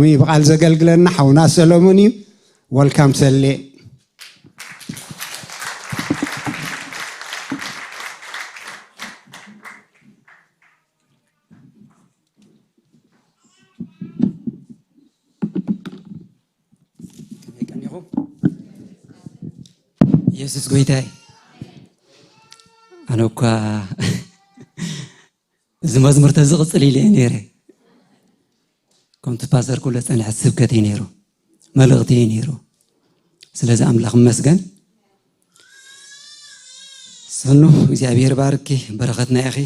ብቓል ዘገልግለና ሓውና ሰሎሞን እዩ። ወልካም ሰሌ። ከመይ ቀኒኹም? ኢየሱስ ጎይታይ። ኣነ እኳ እዚ መዝሙር ተዝቕጽል ኢለ እየ ነይረ። ከምቲ ፓስተር ኩሎ ጸንሐ ስብከት እዩ ነይሩ፣ መልእኽቲ እዩ ነይሩ። ስለዚ ኣምላኽ ይመስገን። ሰኑ እግዚኣብሔር ባርኪ፣ በረኸትና ኢኺ።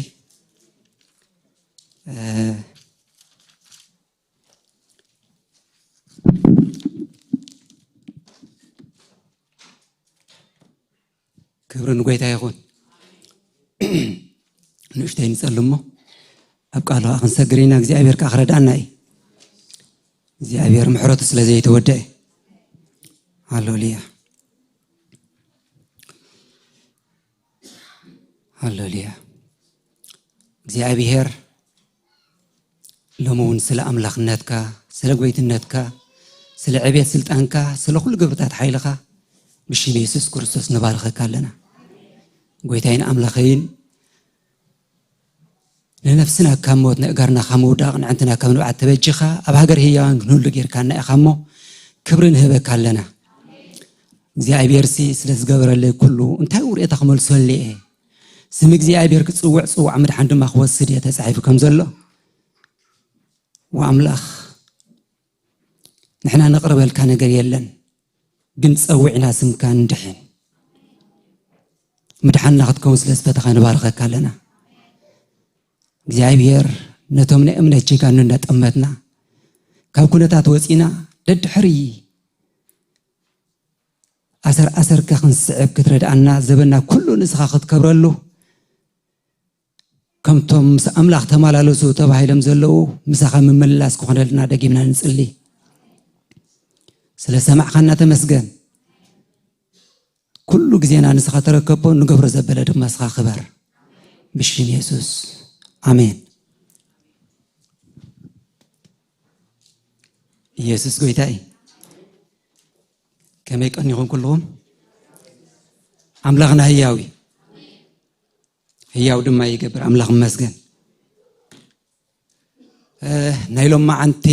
እ፣ ክብሪ ንጎይታ ይኹን። ንእሽተይ ንጸልሞ ኣብ ቃሉ ክንሰግር ኢና፣ እግዚኣብሔር ከኣ ክረድኣና እዩ። እግዚኣብሔር ምሕረቱ ስለ ዘይተወደአ። ሃሌሉያ። ሃሌሉያ። እግዚኣብሔር ሎሚ እውን ስለ ኣምላኽነትካ፣ ስለ ጎይትነትካ፣ ስለ ዕቤት ስልጣንካ፣ ስለ ኩሉ ግብርታት ሓይልኻ ብሽም የሱስ ክርስቶስ ንባርኸካ ኣለና። ጎይታይን ኣምላኸይን ንነፍስና ካብ ሞት፣ ንእጋርና ካብ ምውዳቕ፣ ንዕንትና ካብ ንብዓት ተበጂኻ ኣብ ሃገር ህያዋን ክንህሉ ጌርካና ኢኻ እሞ ክብሪ ንህበካ ኣለና። እግዚኣብሔርሲ ስለ ዝገበረለይ ኩሉ እንታይ ውርኤታ ክመልሰሉ እየ? ስም እግዚኣብሔር ክጽውዕ ጽዋዕ ምድሓን ድማ ክወስድ እየ ተጻሒፉ ከም ዘሎ። ወኣምላኽ ንሕና ነቕርበልካ ነገር የለን፣ ግን ጸዊዕና ስምካ ንድሕን። ምድሓንና ክትከውን ስለ ዝፈተኻ ንባርኸካ ኣለና። እግዚኣብሔር ነቶም ናይ እምነት ጀጋኑ እንዳጠመትና ካብ ኩነታት ወጺና ደድሕሪ ኣሰር ኣሰርካ ክንስዕብ ክትረድኣና ዘበና ኩሉ ንስኻ ክትከብረሉ ከምቶም ምስ ኣምላኽ ተመላለሱ ተባሂሎም ዘለዉ ምሳኻ ምምልላስ ክኾነልና ደጊምና ንጽሊ። ስለ ሰማዕኻና ተመስገን። ኩሉ ግዜና ንስኻ ተረከቦ፣ ንገብሮ ዘበለ ድማ ንስኻ ክበር። ብሽም የሱስ ኣሜን። ኢየሱስ ጎይታ እዩ። ከመይ ቀኒኹም ኩልኹም? ኣምላኽና ህያው እዩ። ህያው ድማ ይገብር። ኣምላኽ ይመስገን። እ፣ ናይ ሎማዓንቲ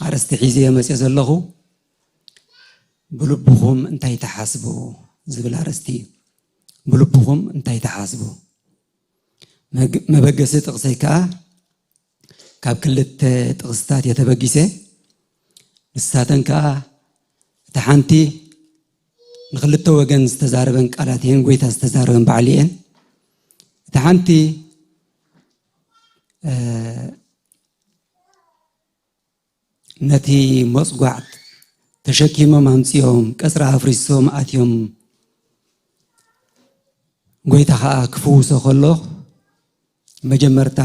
ኣርእስቲ ሒዘ መፅየ ዘለኹ ብልብኹም እንታይ ትሓስቡ ዝብል ኣርእስቲ እዩ። ብልብኹም እንታይ ትሓስቡ? መግ-፣ መበገሲ ጥቕሰይ ከዓ ካብ ክልተ ጥቕስታት እየ ተበጊሰ። ንሳተን ከዓ እታ ሓንቲ ንክልተ ወገን ዝተዛረበን ቃላት እየን፣ ጎይታ ዝተዛረበን ባዕሉ እየን። እታ ሓንቲ፣ እ፣ ነቲ መጽጓዕ ተሸኪሞም ኣምጺኦም፣ ቀጽሪ ኣፍሪሶም ኣትዮም፣ ጎይታ ኸኣ ክፍውሶ ከሎ፣ መጀመርታ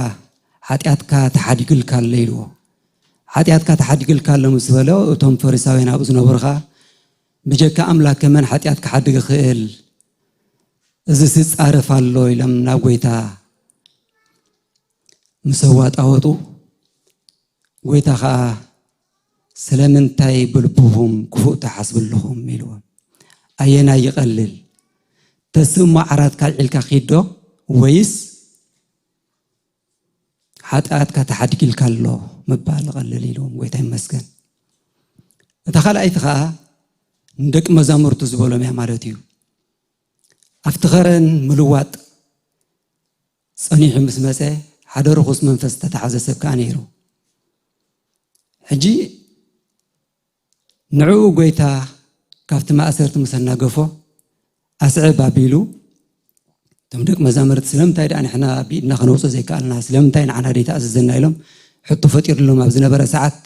ሓጢኣትካ ተሓዲጉልካ ኣሎ ኢልዎ። ሓጢኣትካ ተሓዲጉልካ ኣሎ ምስ በሎ፣ እቶም ፈሪሳውያን ኣብኡ ዝነበሩ ኸኣ፣ ብጀካ ኣምላክ ከመን ሓጢኣት ክሓድግ ይኽእል? እዚስ ይጻረፍ ኣሎ ኢሎም ናብ ጎይታ ምስ ኣዋጣወጡ፣ ጎይታ ኸኣ ስለምንታይ ብልብኹም ክፉእ ትሓስቡ ኣለኹም ኢልዎም። ኣየናይ ይቐልል? ተስእሞ ዓራትካ ኣልዒልካ ኪድ ዶ ወይስ ሓጢኣትካ ተሓዲግልካ ኣሎ ምባል ይቐልል ኢልዎም። ጎይታ ይመስገን። እታ ካልኣይቲ ኸኣ ንደቂ መዛሙርቱ ዝበሎም እያ ማለት እዩ። ኣብቲ ኸረን ምልዋጥ ጸኒሑ ምስ መጸ ሓደ ርኹስ መንፈስ ዝተታሕዘ ሰብ ከኣ ነይሩ። ሕጂ ንዕኡ ጎይታ ካብቲ ማእሰርቲ ምስ ኣናገፎ ኣስዕብ ኣቢሉ፣ እቶም ደቂ መዛሙርቲ ስለምንታይ ደኣ ንሕና ብኢድና ከነውፅኦ ዘይከኣልና፣ ስለምንታይ ንዓና ደይተኣዘዘና ኢሎም ሕቶ ፈጢሩሎም ኣብ ዝነበረ ሰዓት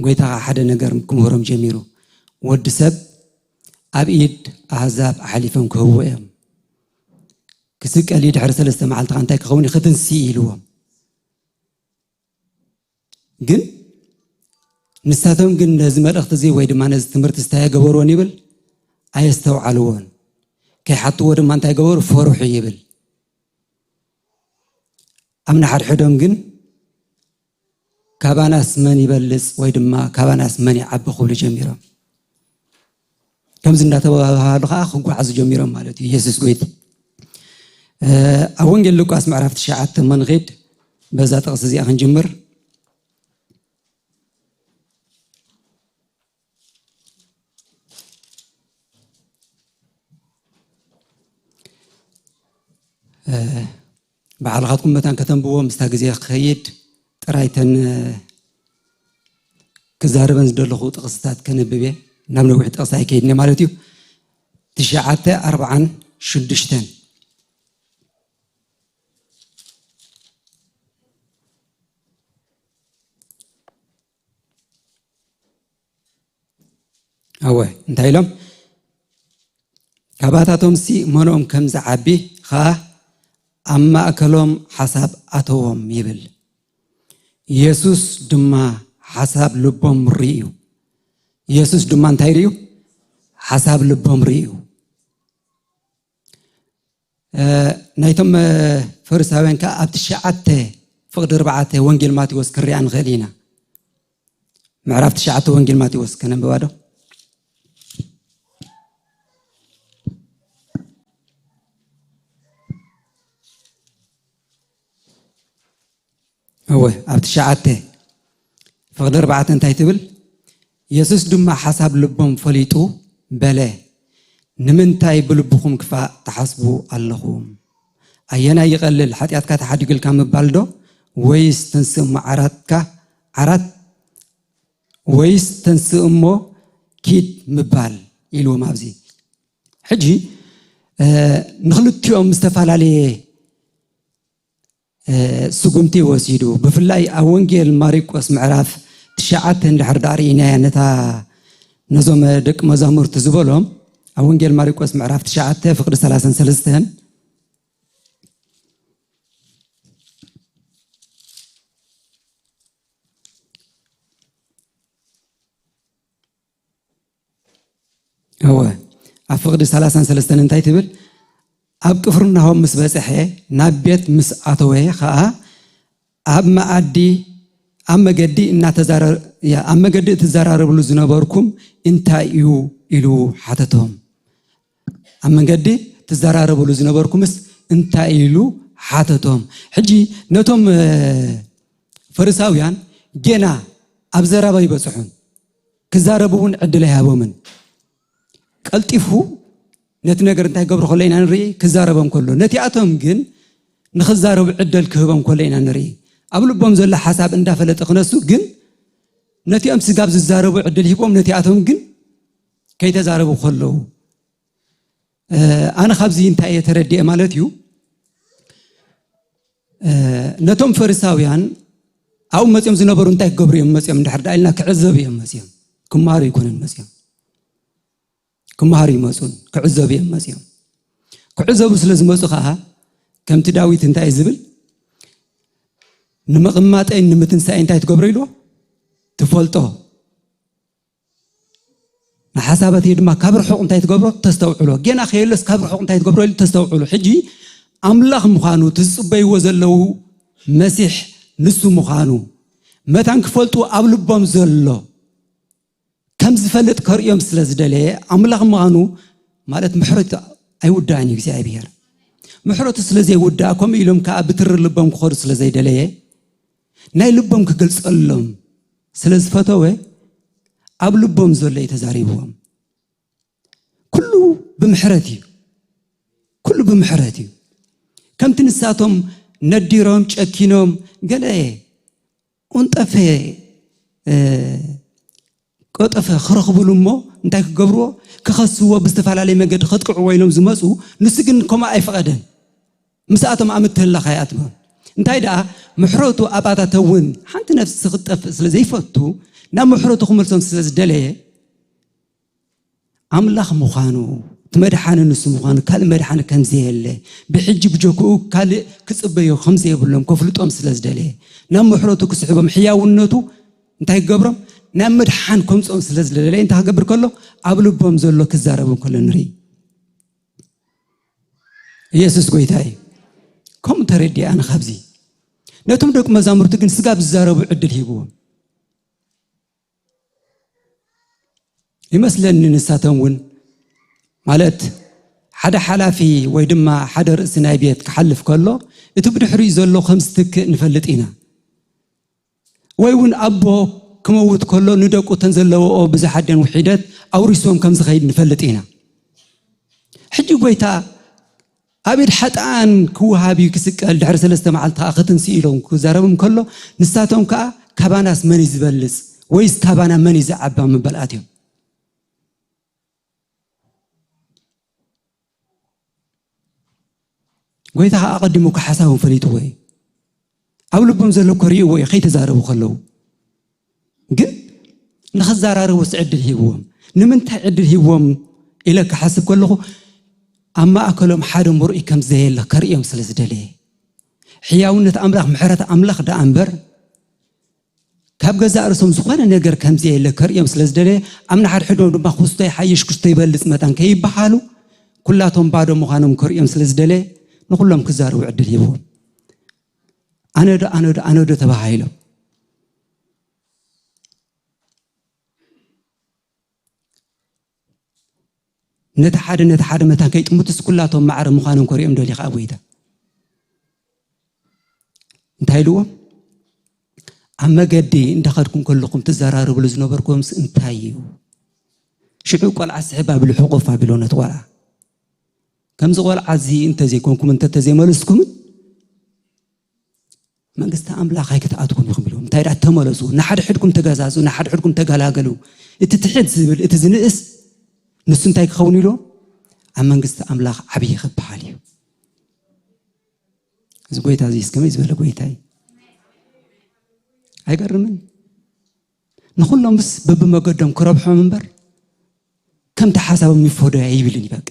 ጎይታ ኸዓ ሓደ ነገር ክምህሮም ጀሚሩ። ወዲ ሰብ ኣብ ኢድ ኣህዛብ ኣሕሊፎም ክህብዎ እዮም። ክስቀል እዩ፣ ድሕሪ ሰለስተ መዓልቲ ኸዓ እንታይ ክኸውን እዩ? ክትንስእ ኢልዎም። ግን ንሳቶም ግን ነዚ መልእኽቲ እዚ ወይ ድማ ነዚ ትምህርቲ እንታይ ኣይገበርዎን ይብል፣ ኣየስተውዓልዎን። ከይሓትዎ ድማ እንታይ ገበሩ? ፈርሑ ይብል። ኣብ ንሓድሕዶም ግን ካባናስ መን ይበልጽ ወይ ድማ ካባናስ መን ይዓቢ ክብሉ ጀሚሮም። ከምዚ እንዳተባባሉ ከዓ ክጓዓዙ ጀሚሮም ማለት እዩ። ኢየሱስ ጎይታ። ኣብ ወንጌል ሉቃስ ምዕራፍ ትሽዓተ መንኺድ በዛ ጥቕሲ እዚኣ ክንጅምር። ባዕልኻትኩም መታን ከተንብዎ ምስታ ግዜ ክኸይድ ጥራይተን ክዛረበን ዝደለኹ ጥቕስታት ከነብብ እየ። ናብ ነዊሕ ጥቕሲ ኣይከይድን ማለት እዩ። ትሽዓተ ኣርባዓን ሽዱሽተን። ኣወ እንታይ ኢሎም? ካባታቶምሲ መኖም ከም ዝዓቢ ኸኣ ኣብ ማእከሎም ሓሳብ ኣተዎም ይብል። ኢየሱስ ድማ ሓሳብ ልቦም ርእዩ። ኢየሱስ ድማ እንታይ ርእዩ? ሓሳብ ልቦም ርእዩ። ናይቶም ፈሪሳውያን ከኣ ኣብ ትሽዓተ ፍቕዲ ኣርባዕተ ወንጌል ማቴዎስ ክርኣ ንኽእል ኢና። ምዕራፍ ትሽዓተ ወንጌል ማቴዎስ ከነንብባ ዶ? እወ ኣብ ትሽዓተ ፍቕዲ ኣርባዕተ እንታይ ትብል? የሱስ ድማ ሓሳብ ልቦም ፈሊጡ በለ፣ ንምንታይ ብልብኹም ክፋእ ትሓስቡ ኣለኹም? ኣየናይ ይቐልል፣ ሓጢኣትካ ተሓዲጉልካ ምባል ዶ ወይስ ተንስእ እሞ ዓራትካ ዓራት ወይስ ተንስእ እሞ ኪድ ምባል ኢልዎም። ኣብዚ ሕጂ ንክልቲኦም ዝተፈላለየ ስጉምቲ ወሲዱ። ብፍላይ ኣብ ወንጌል ማሪቆስ ምዕራፍ ትሽዓተ እንድሕር ዳኣ ርኢናያ ነታ ነዞም ደቂ መዛሙርቲ ዝበሎም ኣብ ወንጌል ማሪቆስ ምዕራፍ ትሽዓተ ፍቕዲ ሰላሳን ሰለስተን እወ ኣብ ፍቕዲ ሰላሳን ሰለስተን እንታይ ትብል? ኣብ ቅፍርናሆም ምስ በጽሐ ናብ ቤት ምስ ኣተወ ኸኣ ኣብ መኣዲ ኣብ መገዲ እናተዛረ ኣብ መገዲ እትዘራረብሉ ዝነበርኩም እንታይ እዩ ኢሉ ሓተቶም። ኣብ መንገዲ ትዘራረብሉ ዝነበርኩምስ እንታይ ኢሉ ሓተቶም። ሕጂ ነቶም ፈሪሳውያን ጌና ኣብ ዘረባ ይበጽሑን ክዛረቡ እውን ዕድል ኣይሃቦምን። ቀልጢፉ ነቲ ነገር እንታይ ገብሩ ከሎ ኢና ንርኢ፣ ክዛረቦም ከሎ። ነቲኣቶም ግን ንኽዛረቡ ዕድል ክህቦም ከሎ ኢና ንርኢ። ኣብ ልቦም ዘሎ ሓሳብ እንዳፈለጠ ክነሱ ግን ነቲኦም ስጋብ ዝዛረቡ ዕድል ሂቦም ነቲኣቶም ግን ከይተዛረቡ ከለዉ ኣነ ካብዚ እንታይ እየ ተረዲኤ ማለት እዩ። ነቶም ፈሪሳውያን ኣብኡ መፅኦም ዝነበሩ እንታይ ክገብሩ እዮም መፅኦም እንድሕር ዳ ኢልና ክዕዘቡ እዮም መፅኦም። ክመሃሩ ኣይኮነን መፅኦም። ክመሃሩ ይመፁን ክዕዘቡ እዮም መፅኦም። ክዕዘቡ ስለ ዝመፁ ከዓ ከምቲ ዳዊት እንታይ እዩ ዝብል? ንምቕማጠይን ንምትንሳኤ እንታይ ትገብሮ ኢልዎ? ትፈልጦ። ንሓሳባተይ ድማ ካብ ርሑቕ እንታይ ትገብሮ? ተስተውዕሎ። ጌና ከየሎስ ካብ ርሑቕ እንታይ ትገብሮ ኢሉ? ተስተውዕሎ። ሕጂ ኣምላኽ ምዃኑ እቲ ዝጽበይዎ ዘለዉ መሲሕ ንሱ ምዃኑ መታን ክፈልጡ ኣብ ልቦም ዘሎ ከም ዝፈልጥ ከርእዮም ስለ ዝደለየ ኣምላኽ ምዃኑ ማለት ምሕረት ኣይውዳእን እዩ እግዚኣብሔር። ምሕረቱ ስለ ዘይውዳእ ከምኡ ኢሎም ከዓ ብትሪ ልቦም ክኸዱ ስለ ዘይደለየ ናይ ልቦም ክገልጸሎም ስለ ዝፈተወ ኣብ ልቦም ዘሎ እዩ ተዛሪብዎም። ኩሉ ብምሕረት እዩ። ኩሉ ብምሕረት እዩ። ከምቲ ንሳቶም ነዲሮም ጨኪኖም ገለ ቁንጠፈ ቀጠፈ ክረኽብሉ እሞ እንታይ ክገብርዎ ክኸስዎ ብዝተፈላለየ መገዲ ከጥቅዕዎ ኢሎም ዝመፁ። ንሱ ግን ከምኡ ኣይፈቐደን። ምስኣቶም ኣብ ምትህልላኽ ኣይኣትወን። እንታይ ደኣ ምሕረቱ ኣባታተ እውን ሓንቲ ነፍሲ ክትጠፍእ ስለ ዘይፈቱ ናብ ምሕረቱ ክመልሶም ስለ ዝደለየ ኣምላኽ ምዃኑ እቲ መድሓኒ ንሱ ምዃኑ ካልእ መድሓኒ ከም ዘየለ ብሕጂ ብጀክኡ ካልእ ክጽበዮ ከም ዘይብሎም ከፍልጦም ስለ ዝደለየ ናብ ምሕረቱ ክስሕቦም ሕያውነቱ እንታይ ክገብሮም ናብ ምድሓን ከምፅኦም ስለ ዝደለየ እንታይ ክገብር ከሎ ኣብ ልቦም ዘሎ ክዛረቡ ከሎ ንርኢ። ኢየሱስ ጎይታ እዩ። ከምኡ ተረዲእ ኣነ ካብዚ ነቶም ደቂ መዛሙርቲ ግን ስጋብ ዝዛረቡ ዕድል ሂብዎም። ይመስለኒ ንሳቶም እውን፣ ማለት፣ ሓደ ሓላፊ ወይ ድማ ሓደ ርእሲ ናይ ቤት ክሓልፍ ከሎ፣ እቲ ብድሕሪኡ ዘሎ ከም ዝትክእ ንፈልጥ ኢና። ወይ እውን ኣቦ ክመውት ከሎ ንደቁ እተን ዘለዎኦ ብዝሓ ደን ውሒደት ኣውሪሶም ከም ዝኸይድ ንፈልጥ ኢና። ሕጂ ጎይታ ኣብ ኢድ ሓጥኣን ክወሃብ እዩ ክስቀል፣ ድሕሪ ሰለስተ መዓልቲ ከኣ ክትንስእ ኢሎም ክዛረቦም ከሎ፣ ንሳቶም ከኣ ካባናስ መን እዩ ዝበልጽ? ወይስ ካባና መን እዩ ዝዓባ ምባል ኣትዮም። ጎይታ ከኣ ኣቐዲሙ እኮ ሓሳቦም ፈሊጥዎ እዩ። ኣብ ልቦም ዘሎ እኮ ርእይዎ እዩ፣ ከይተዛረቡ ከለዉ። ግን ንኽዘራረቡስ ዕድል ሂብዎም። ንምንታይ ዕድል ሂብዎም ኢለ ክሓስብ ከለኹ፣ ኣብ ማእከሎም ሓደ ምርኡይ ከም ዘየለ ከርእዮም ስለ ዝደለየ። ሕያውነት ኣምላኽ፣ ምሕረት ኣምላኽ ደኣ እምበር፣ ካብ ገዛእ ርእሶም ዝኾነ ነገር ከም ዘየለ ከርእዮም ስለ ዝደለየ፣ ኣብ ንሓድሕዶም ድማ ክስቶ ይሓይሽ ክስቶ ይበልጽ መታን ከይበሃሉ፣ ኩላቶም ባዶ ምዃኖም ከርእዮም ስለ ዝደለየ፣ ንኹሎም ክዛረቡ ዕድል ሂብዎም። ኣነ ዶ፣ ኣነ ዶ፣ ኣነ ዶ ተባሃሂሎም። ነቲ ሓደ፣ ነቲ ሓደ መታን ከይጥምቱስ ኩላቶም ማዕረ ምዃኖም ከርእዮም ደልዩ ከኣ ጎይታ። እንታይ ኢልዎም? ኣብ መገዲ እንዳኸድኩም ከለኹም ትዘራረብሉ ዝነበርኩምስ እንታይ እዩ? ሽዑ ቆልዓ ስሕብ ኣቢሉ ሕቑፍ ኣቢሎ ነቲ ቆልዓ። ከምዚ ቆልዓ እዚ እንተዘይኮንኩም፣ እንተተዘይመለስኩምን፣ መንግስቲ ኣምላኽ ኣይክትኣትዉን ኢኹም ኢልዎም። እንታይ ደኣ ተመለሱ፣ ንሓድሕድኩም ተገዛዙ፣ ንሓድሕድኩም ተገላገሉ። እቲ ትሕት ዝብል፣ እቲ ዝንእስ፣ ንሱ እንታይ ክኸውን ኢልዎም? ኣብ መንግስቲ ኣምላኽ ዓብዪ ክበሃል እዩ። እዚ ጎይታ እዚ ከመይ ዝበለ ጎይታ እዩ? ኣይገርምን? ንኹሎምስ በብመገዶም ክረብሖም እምበር፣ ከምቲ ሓሳቦም ይፈዶ ኣይብልን እዩ በቃ።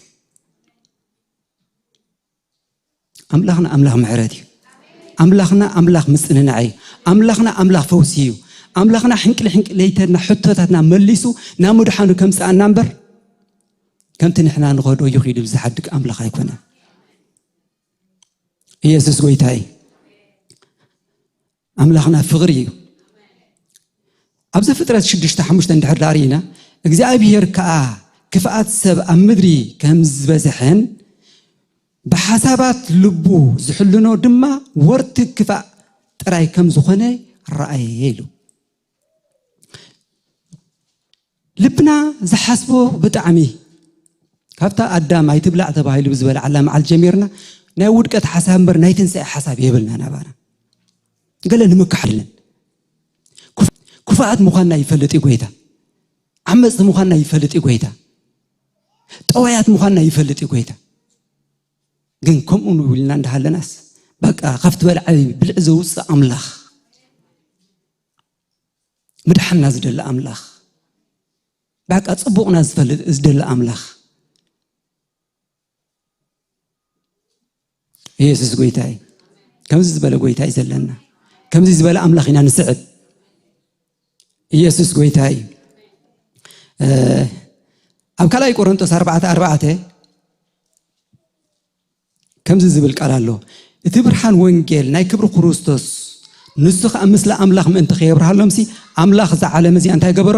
ኣምላኽና ኣምላኽ ምሕረት እዩ። ኣምላኽና ኣምላኽ ምጽንናዕ እዩ። ኣምላኽና ኣምላኽ ፈውሲ እዩ። ኣምላኽና ሕንቅል ሕንቅል ለይተና ሕቶታትና መሊሱ ናብ ምድሓኑ ከምጽኣና እምበር፣ ከምቲ ንሕና ንኸዶ ይኺዱ ዝሓድግ ኣምላኽ ኣይኮነን። ኢየሱስ ጎይታ እዩ። ኣምላኽና ፍቕሪ እዩ። ኣብ ዘፍጥረት ሽዱሽተ ሓሙሽተ እንድሕር ደኣ ርኢና፣ እግዚኣብሄር ከኣ ክፍኣት ሰብ ኣብ ምድሪ ከም ዝበዝሐን ብሓሳባት ልቡ ዝሕልኖ ድማ ወርቲ ክፋእ ጥራይ ከም ዝኾነ ረኣየ ኢሉ። ልብና ዝሓስቦ ብጣዕሚ፣ ካብታ ኣዳም ኣይትብላዕ ተባሂሉ ብዝበልዓላ መዓልቲ ጀሚርና ናይ ውድቀት ሓሳብ እምበር ናይ ትንሳኤ ሓሳብ የብልና ናባና። ገለ ንምካሕ የለን። ክፍ-፣ ክፉኣት ምዃንና ይፈልጥ እዩ ጎይታ። ዓመጽቲ ምዃንና ይፈልጥ እዩ ጎይታ። ጠዋያት ምዃንና ይፈልጥ እዩ ጎይታ። ግን ከምኡ ንብልና እንዳሃለናስ፣ በቃ ካብቲ በልዓዊ ብልዒ ዘውፅእ ኣምላኽ፣ ምድሓንና ዝደሊ ኣምላኽ፣ በቃ ጽቡቕና ዝፈልጥ ዝደሊ ኣምላኽ። ኢየሱስ ጎይታ እዩ። ከምዚ ዝበለ ጎይታ እዩ ዘለና። ከምዚ ዝበለ ኣምላኽ ኢና ንስዕብ። ኢየሱስ ጎይታ እዩ። እ፣ ኣብ ካልኣይ ቆሮንቶስ ኣርባዕተ ኣርባዕተ ከምዚ ዝብል ቃል ኣሎ። እቲ ብርሃን ወንጌል ናይ ክብሪ ክርስቶስ፣ ንሱ ኸኣ ምስሊ ኣምላኽ ምእንቲ ከየብርሃሎምሲ፣ ኣምላኽ እዛ ዓለም እዚኣ እንታይ ገበሮ?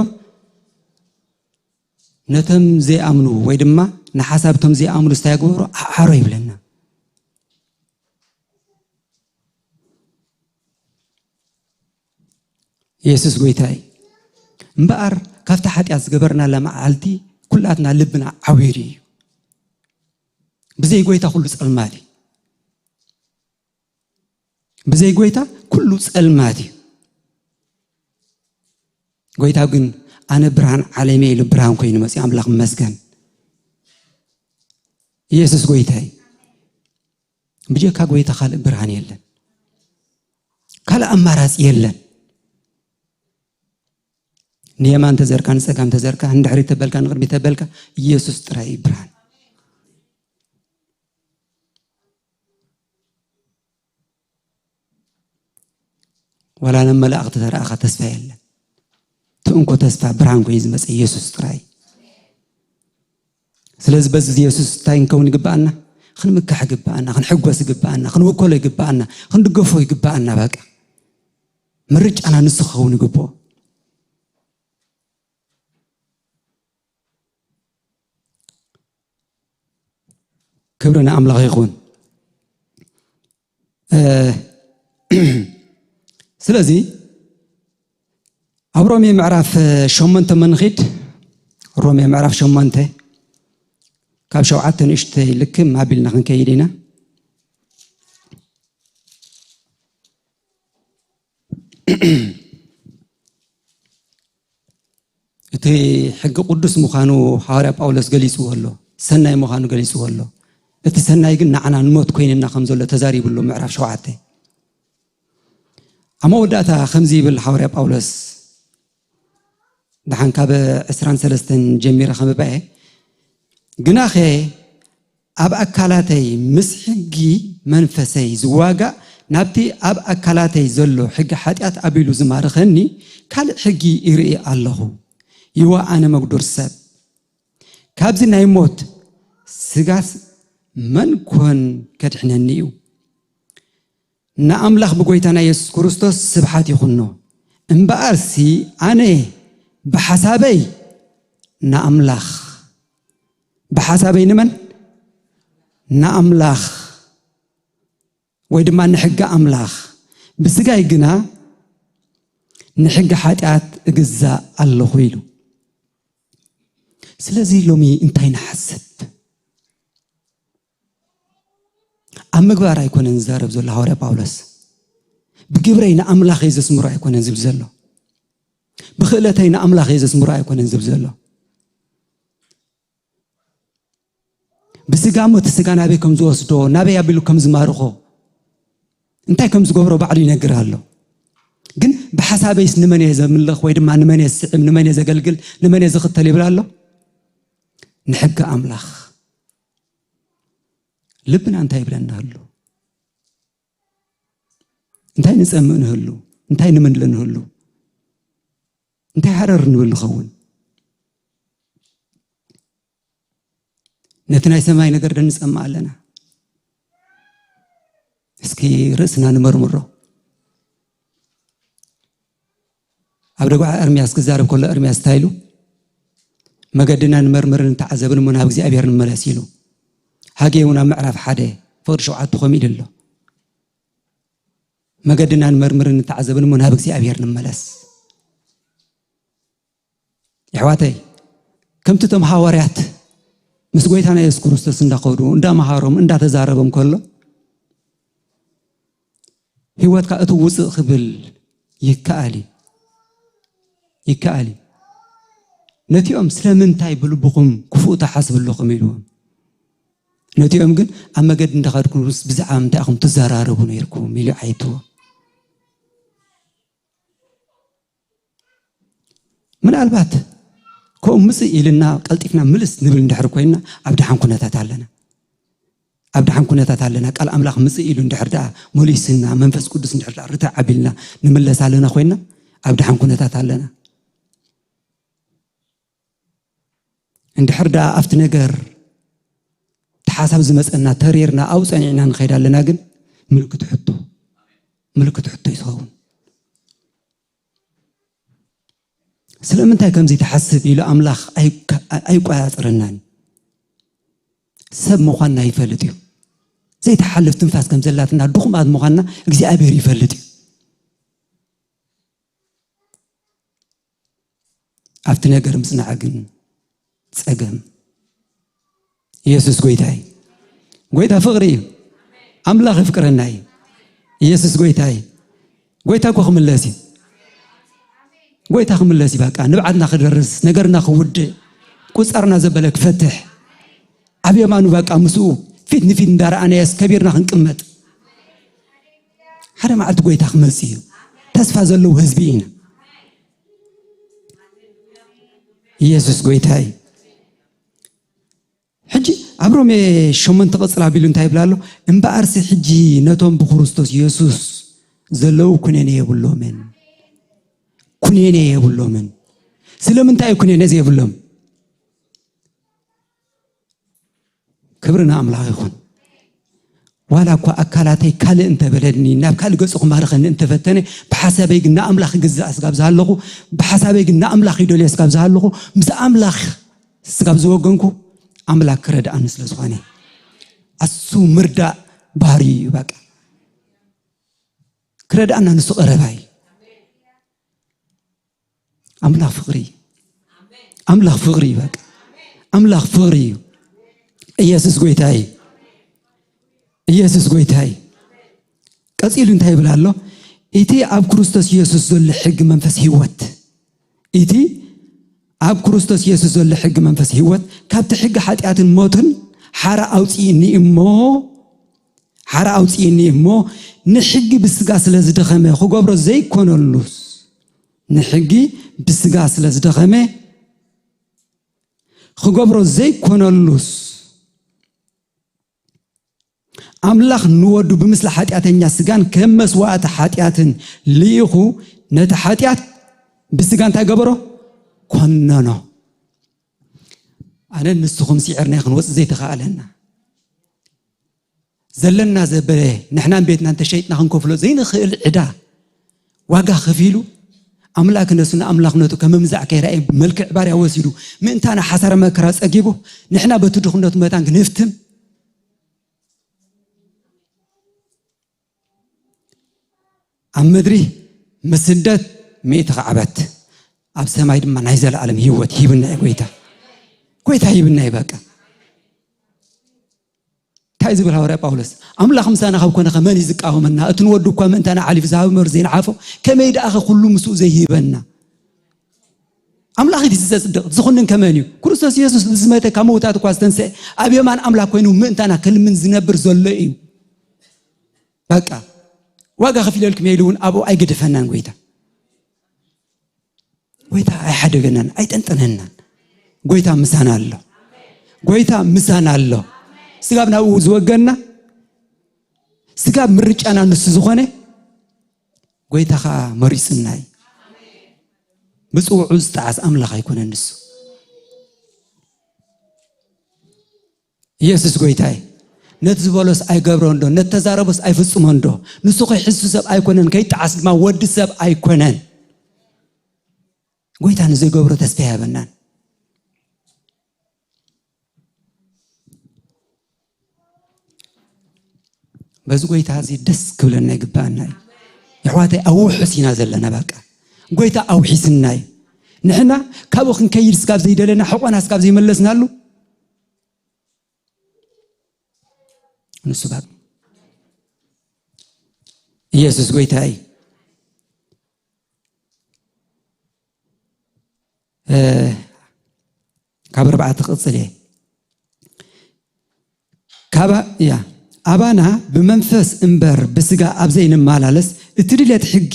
ነቶም ዘይኣምኑ ወይ ድማ ንሓሳብቶም ዘይኣምኑ እንታይ ገበሮ? ኣዕዓሮ ይብለና። ኢየሱስ ጎይታ እዩ። እምበኣር ካብታ ሓጢኣት ዝገበርናላ መዓልቲ ኩላትና ልብና ዓዊሩ እዩ። ብዘይ ጎይታ ኩሉ ጸልማት እዩ። ብዘይ ጎይታ ኩሉ ጸልማት እዩ። ጎይታ ግን ኣነ ብርሃን ዓለም እየ ኢሉ ብርሃን ኮይኑ መጽዩ። ኣምላኽ ይመስገን። ኢየሱስ ጎይታ እዩ። ብጀካ ጎይታ ካልእ ብርሃን የለን። ካልእ ኣማራጺ የለን። ንየማን ተዘርካ፣ ንጸጋም ተዘርካ፣ ንድሕሪት ተበልካ፣ ንቕድሚት ተበልካ፣ ኢየሱስ ጥራይ እዩ ብርሃን። ዋላ ናብ መላእኽቲ ተረኣኻ ተስፋ የለን። እቲ እንኮ ተስፋ ብርሃን ኮይኑ ዝመጸ ኢየሱስ ጥራይ። ስለዚ በዚ ኢየሱስ እንታይ ክንከውን ይግብኣና? ክንምካሕ ይግብኣና፣ ክንሕጎስ ይግብኣና፣ ክንውከሎ ይግብኣና፣ ክንድገፎ ይግብኣና። በቃ ምርጫና ንሱ ክኸውን ይግብኦ። ክብሪ ንኣምላኽ ይኹን። እ፣ ስለዚ ኣብ ሮሜ ምዕራፍ ሸሞንተ መንኺድ፣ ሮሜ ምዕራፍ ሸሞንተ ካብ ሸውዓተ ንእሽተይ ልክም ኣቢልና ክንከይድ ኢና። እቲ ሕጊ ቅዱስ ምዃኑ ሃዋርያ ጳውሎስ ገሊጽዎ ኣሎ፣ ሰናይ ምዃኑ ገሊጽዎ ኣሎ። እቲ ሰናይ ግን ንዓና ንሞት ኮይንና ከም ዘሎ ተዛሪቡ ኣሎ። ምዕራፍ ሸውዓተ ኣብ መወዳእታ ከምዚ ይብል ሃዋርያ ጳውሎስ፣ ደሓን ካብ ዕስራን ሰለስተን ጀሚረ ከንብባ እየ። ግናኸ ኣብ ኣካላተይ ምስ ሕጊ መንፈሰይ ዝዋጋእ፣ ናብቲ ኣብ ኣካላተይ ዘሎ ሕጊ ሓጢኣት ኣቢሉ ዝማርኸኒ ካልእ ሕጊ ይርኢ ኣለኹ። ይዋ ኣነ መጉዱር ሰብ፣ ካብዚ ናይ ሞት ስጋስ መን ኮን ከድሕነኒ እዩ? ንኣምላኽ ብጎይታና የሱስ ክርስቶስ ስብሓት ይኹኖ። እምበኣርሲ ኣነ ብሓሳበይ ንኣምላኽ፣ ብሓሳበይ ንመን? ንኣምላኽ፣ ወይ ድማ ንሕጊ ኣምላኽ፣ ብስጋይ ግና ንሕጊ ሓጢኣት እግዛእ ኣለኹ ኢሉ። ስለዚ ሎሚ እንታይ ንሓስብ? ኣብ ምግባር ኣይኮነን ዝዛረብ ዘሎ ሃዋርያ ጳውሎስ። ብግብረይ ንኣምላኽ እየ ዘስምሮ ኣይኮነን ዝብል ዘሎ። ብኽእለተይ ንኣምላኽ እየ ዘስምሮ ኣይኮነን ዝብል ዘሎ። ብስጋ ሞ እቲ ስጋ ናበይ ከም ዝወስዶ፣ ናበይ ኣቢሉ ከም ዝማርኾ፣ እንታይ ከም ዝገብሮ ባዕሉ ይነግር ኣሎ። ግን ብሓሳበይስ ንመን እየ ዘምልኽ ወይ ድማ ንመን እየ ዝስዕም፣ ንመን እየ ዘገልግል፣ ንመን እየ ዝኽተል ይብል ኣሎ? ንሕጊ ኣምላኽ። ልብና እንታይ ይብለና ኣሎ? እንታይ ንጸምእ ንህሉ? እንታይ ንምንለ ንህሉ? እንታይ ሃረር ንብል ንኸውን? ነቲ ናይ ሰማይ ነገር ዶ ንጸምእ ኣለና? እስኪ ርእስና ንመርምሮ። ኣብ ደጉዓ ኤርምያስ ክዛረብ ከሎ ኤርምያስ እንታይ ኢሉ? "መገድና ንመርምርን ንተዓዘብን እሞ ናብ እግዚኣብሔር ንመለስ" ኢሉ። ሃጌ እውን ኣብ ምዕራፍ ሓደ ፍቕዲ ሸውዓተ ከምኡ ኢሉ ኣሎ። "መገድና ንመርምርን ንተዓዘብን እሞ ናብ እግዚኣብሔር ንመለስ።" የሕዋተይ፣ ከምቲ እቶም ሃዋርያት ምስ ጎይታና የሱስ ክርስቶስ እንዳኸዱ፣ እንዳመሃሮም፣ እንዳተዛረቦም ከሎ፣ ህይወትካ እቲ ውፅእ ክብል ይከኣል እዩ። ይከኣል እዩ። ነቲኦም ስለምንታይ ብልብኹም ክፉእ ትሓስቡ ኣለኹም ኢልዎም። ነቲኦም ግን ኣብ መገዲ እንዳኸድኩምስ ብዛዕባ ምንታይ ኢኹም ትዘራረቡ ነይርኩም ኢሉ ዓይትዎም። ምናልባት ከምኡ ምጽእ ኢልና ቀልጢፍና ምልስ ንብል እንድሕር ኮይንና ኣብ ደሓን ኩነታት ኣለና። ኣብ ደሓን ኩነታት ኣለና። ቃል ኣምላኽ ምጽእ ኢሉ እንድሕር ደኣ መሊስና፣ መንፈስ ቅዱስ እንድሕር ደኣ ርትዕ ኣቢልና ንምለስ ኣለና ኮይንና ኣብ ደሓን ኩነታት ኣለና። እንድሕር ደኣ ኣብቲ ነገር እቲ ሓሳብ ዝመጸና ተሪርና ኣብኡ ጸኒዕና ንኸይድ ኣለና ግን ምልክት ሕቶ፣ ምልክት ሕቶ እዩ ዝኸውን። ስለምንታይ ከምዚ ትሓስብ ኢሉ ኣምላኽ ኣይከ-፣ ኣይቆጻጸረናን። ሰብ ምዃንና ይፈልጥ እዩ። ዘይትሓልፍ ትንፋስ ከም ዘላትና ድኹማት ምዃንና እግዚኣብሔር ይፈልጥ እዩ። ኣብቲ ነገር ምጽናዕ ግን ጸገም። ኢየሱስ ጎይታ እዩ። ጎይታ ፍቕሪ እዩ። ኣምላኽ ይፍቅረና እዩ። ኢየሱስ ጎይታ እዩ። ጎይታ እኮ ክምለስ እዩ። ጎይታ ክምለስ እዩ። በቃ ንብዓትና ክደርስ፣ ነገርና ክውድእ፣ ቁጻርና ዘበለ ክፈትሕ፣ ኣብ የማኑ በቃ ምስኡ ፊት ንፊት እንዳረኣናዮስ ከቢርና ክንቅመጥ። ሓደ መዓልቲ ጎይታ ክመጽእ እዩ። ተስፋ ዘለዎ ህዝቢ ኢና። ኢየሱስ ጎይታ እዩ። ሕጂ ኣብ ሮሜ ሸሞንተ ቅጽል ኣቢሉ እንታይ ይብል ኣሎ? "እምበኣርሲ ሕጂ ነቶም ብክርስቶስ ኢየሱስ ዘለዉ ኩነኔ የብሎምን። ኩነኔ የብሎምን።" ስለምንታይ እዩ ኩነኔ ዘይብሎም? ክብሪ ንኣምላኽ ይኹን። ዋላ እኳ ኣካላተይ ካልእ እንተበለኒ፣ ናብ ካልእ ገጹ ክማርኸኒ እንተፈተነ፣ ብሓሳበይ ግን ንኣምላኽ ክግዛእ ስጋብ ዝሃለኹ፣ ብሓሳበይ ግን ንኣምላኽ ይደልዮ ስጋብ ዝሃለኹ፣ ምስ ኣምላኽ ስጋብ ዝወገንኩ፣ ኣምላኽ ክረድኣኒ ስለ ዝኾነ፣ ኣሱ ምርዳእ ባህሪ እዩ። በቃ ክረድኣና ንሱ ቀረባ እዩ። ኣምላኽ ፍቕሪ እዩ። ኣምላኽ ፍቕሪ እዩ። በቃ ኣምላኽ ፍቕሪ እዩ። ኢየሱስ ጎይታ እዩ። ኢየሱስ ጎይታ እዩ። ቀጺሉ እንታይ ይብል ኣሎ? እቲ ኣብ ክርስቶስ ኢየሱስ ዘሎ ሕጊ መንፈስ ህይወት፣ እቲ ኣብ ክርስቶስ ኢየሱስ ዘሎ ሕጊ መንፈስ ህይወት ካብቲ ሕጊ ሓጢኣትን ሞትን ሓራ ኣውጽእኒ እሞ፣ ሓራ ኣውጽእኒ እሞ፣ ንሕጊ ብስጋ ስለ ዝደኸመ ክገብሮ ዘይኮነሉስ፣ ንሕጊ ብስጋ ስለ ዝደኸመ ክገብሮ ዘይኮነሉስ፣ ኣምላኽ ንወዱ ብምስሊ ሓጢኣተኛ ስጋን ከም መስዋእቲ ሓጢኣትን ልኢኹ፣ ነቲ ሓጢኣት ብስጋ እንታይ ገበሮ? ኮነኖ። ኣነን ንስኹም ስዒርና ክንወጽእ ዘይተኻእለና፣ ዘለና ዘበለ ንሕናን ቤትናን ተሸይጥና ክንከፍሎ ዘይንኽእል ዕዳ ዋጋ ከፊሉ፣ ኣምላክ ነሱ ንኣምላኽነቱ ከም ምምዛዕ ከይረኣየ ብመልክዕ ባርያ ወሲዱ፣ ምእንታና ሓሳረ መከራ ጸጊቡ፣ ንሕና በቲ ድኽነቱ መታን ክንህፍትም፣ ኣብ ምድሪ ምስደት ሚእቲ ካዕበት፣ ኣብ ሰማይ ድማ ናይ ዘለኣለም ህይወት ሂብና እዩ ጎይታ። ጎይታ ሂብና እዩ በቃ። እንታይ ዝብል ሃዋርያ ጳውሎስ? ኣምላኽ ምሳና ካብ ኮነ ኸ መን እዩ ዝቃወመና? እቲ ንወዱ እኳ ምእንታና ሓሊፉ ዝሃበ እምበር ዘይንዓፎ፣ ከመይ ደኣ ኸ ኩሉ ምስኡ ዘይህበና? ኣምላኽ እዩ ዘጽድቕ፣ ዝኹንን ከመን እዩ? ክርስቶስ የሱስ ዝመተ ካብ ምውታት እኳ ዝተንስአ፣ ኣብ የማን ኣምላኽ ኮይኑ ምእንታና ክልምን ዝነብር ዘሎ እዩ። በቃ ዋጋ ከፊለልኩም እየ ኢሉ እውን ኣብኡ ኣይገደፈናን ጎይታ። ጎይታ ኣይሓደገናን፣ ኣይጠንጠነናን። ጎይታ ምሳና ኣሎ። ጎይታ ምሳና ኣሎ። ስጋብ ናብኡ ዝወገና፣ ስጋብ ምርጫና ንሱ ዝኾነ፣ ጎይታ ኸዓ መሪጽና እዩ። ብጽውዑ ዝጠዓስ ኣምላኽ ኣይኮነን ንሱ። ኢየሱስ ጎይታ እዩ። ነቲ ዝበሎስ ኣይገብሮን ዶ? ነቲ ተዛረቦስ ኣይፍጽሞን ዶ? ንሱ ከይሕሱ ሰብ ኣይኮነን፣ ከይጠዓስ ድማ ወዲ ሰብ ኣይኮነን። ጎይታ ንዘይገብሮ ተስፋ ኣይሃበናን። በዚ ጎይታ እዚ ደስ ክብለና ይግባኣና እዩ። የሕዋተይ፣ ኣውሕስ ኢና ዘለና በቃ። ጎይታ ኣውሒስና እዩ። ንሕና ካብኡ ክንከይድ ስጋብ ዘይደለና፣ ሕቆና ስጋብ ዘይመለስናሉ፣ ንሱ ባብ-፣ ኢየሱስ ጎይታ እዩ። እ፣ ካብ ኣርባዕተ ክቕጽል እየ። ካባ-፣ ያ፣ ኣባና ብመንፈስ እምበር ብስጋ ኣብ ዘይንመላለስ፣ እቲ ድሌት ሕጊ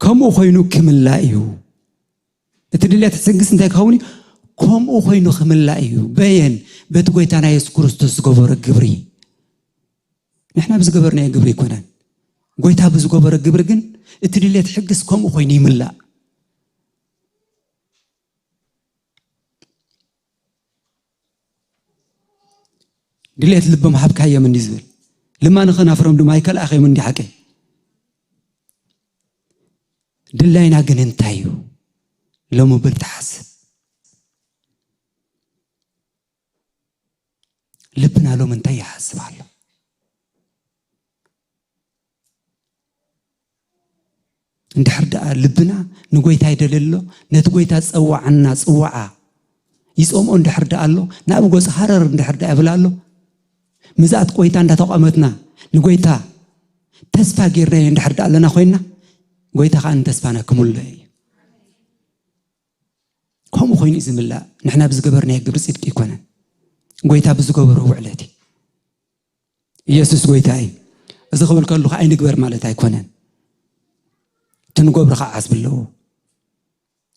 ከምኡ ኮይኑ ክምላእ እዩ። እቲ ድሌት ሕግስ እንታይ ክኸውን እዩ? ከምኡ ኮይኑ ክምላእ እዩ። በየን? በቲ ጎይታና የሱስ ክርስቶስ ዝገበሮ ግብሪ። ንሕና ብዝገበርናዮ ግብሪ ኣይኮነን። ጎይታ ብዝገበሮ ግብሪ ግን እቲ ድሌት ሕግስ ከምኡ ኮይኑ ይምላእ። ድሌት ልቦም ሃብካዮም እንዲ ዝብል፣ ልማነ ኸናፍሮም ድማ ኣይከልኣኸዮም እንዲ ሓቀ። ድላይና ግን እንታይ እዩ? ሎሚ ብል ትሓስብ። ልብና ሎም እንታይ ይሓስብ ኣሎ? እንድሕር ደኣ ልብና ንጎይታ ይደሊ ኣሎ፣ ነቲ ጎይታ ዝጸዋዓና ጽዋዓ ይጸምኦ እንድሕር ደኣ ኣሎ፣ ናብ ገጹ ሃረር እንድሕር ደኣ ይብል ኣሎ፣ ምዛት ጎይታ እንዳተቋመትና ንጎይታ ተስፋ ጌርናዮ እንድሕር ደኣ ኣለና ኮይንና፣ ጎይታ ከኣ ንተስፋና ክምልኦ እዩ። ከምኡ ኮይኑ እዩ ዝምላእ። ንሕና ብዝገበርናዮ ግብሪ ጽድቂ ኣይኮነን። ጎይታ ብዝገበሮ ውዕለት እዩ። ኢየሱስ ጎይታ እዩ። እዚ ክብል ከለኹ ኣይንግበር ማለት ኣይኮነን። እቲ ንገብሮ ከዓ ዓስቢ ኣለዎ።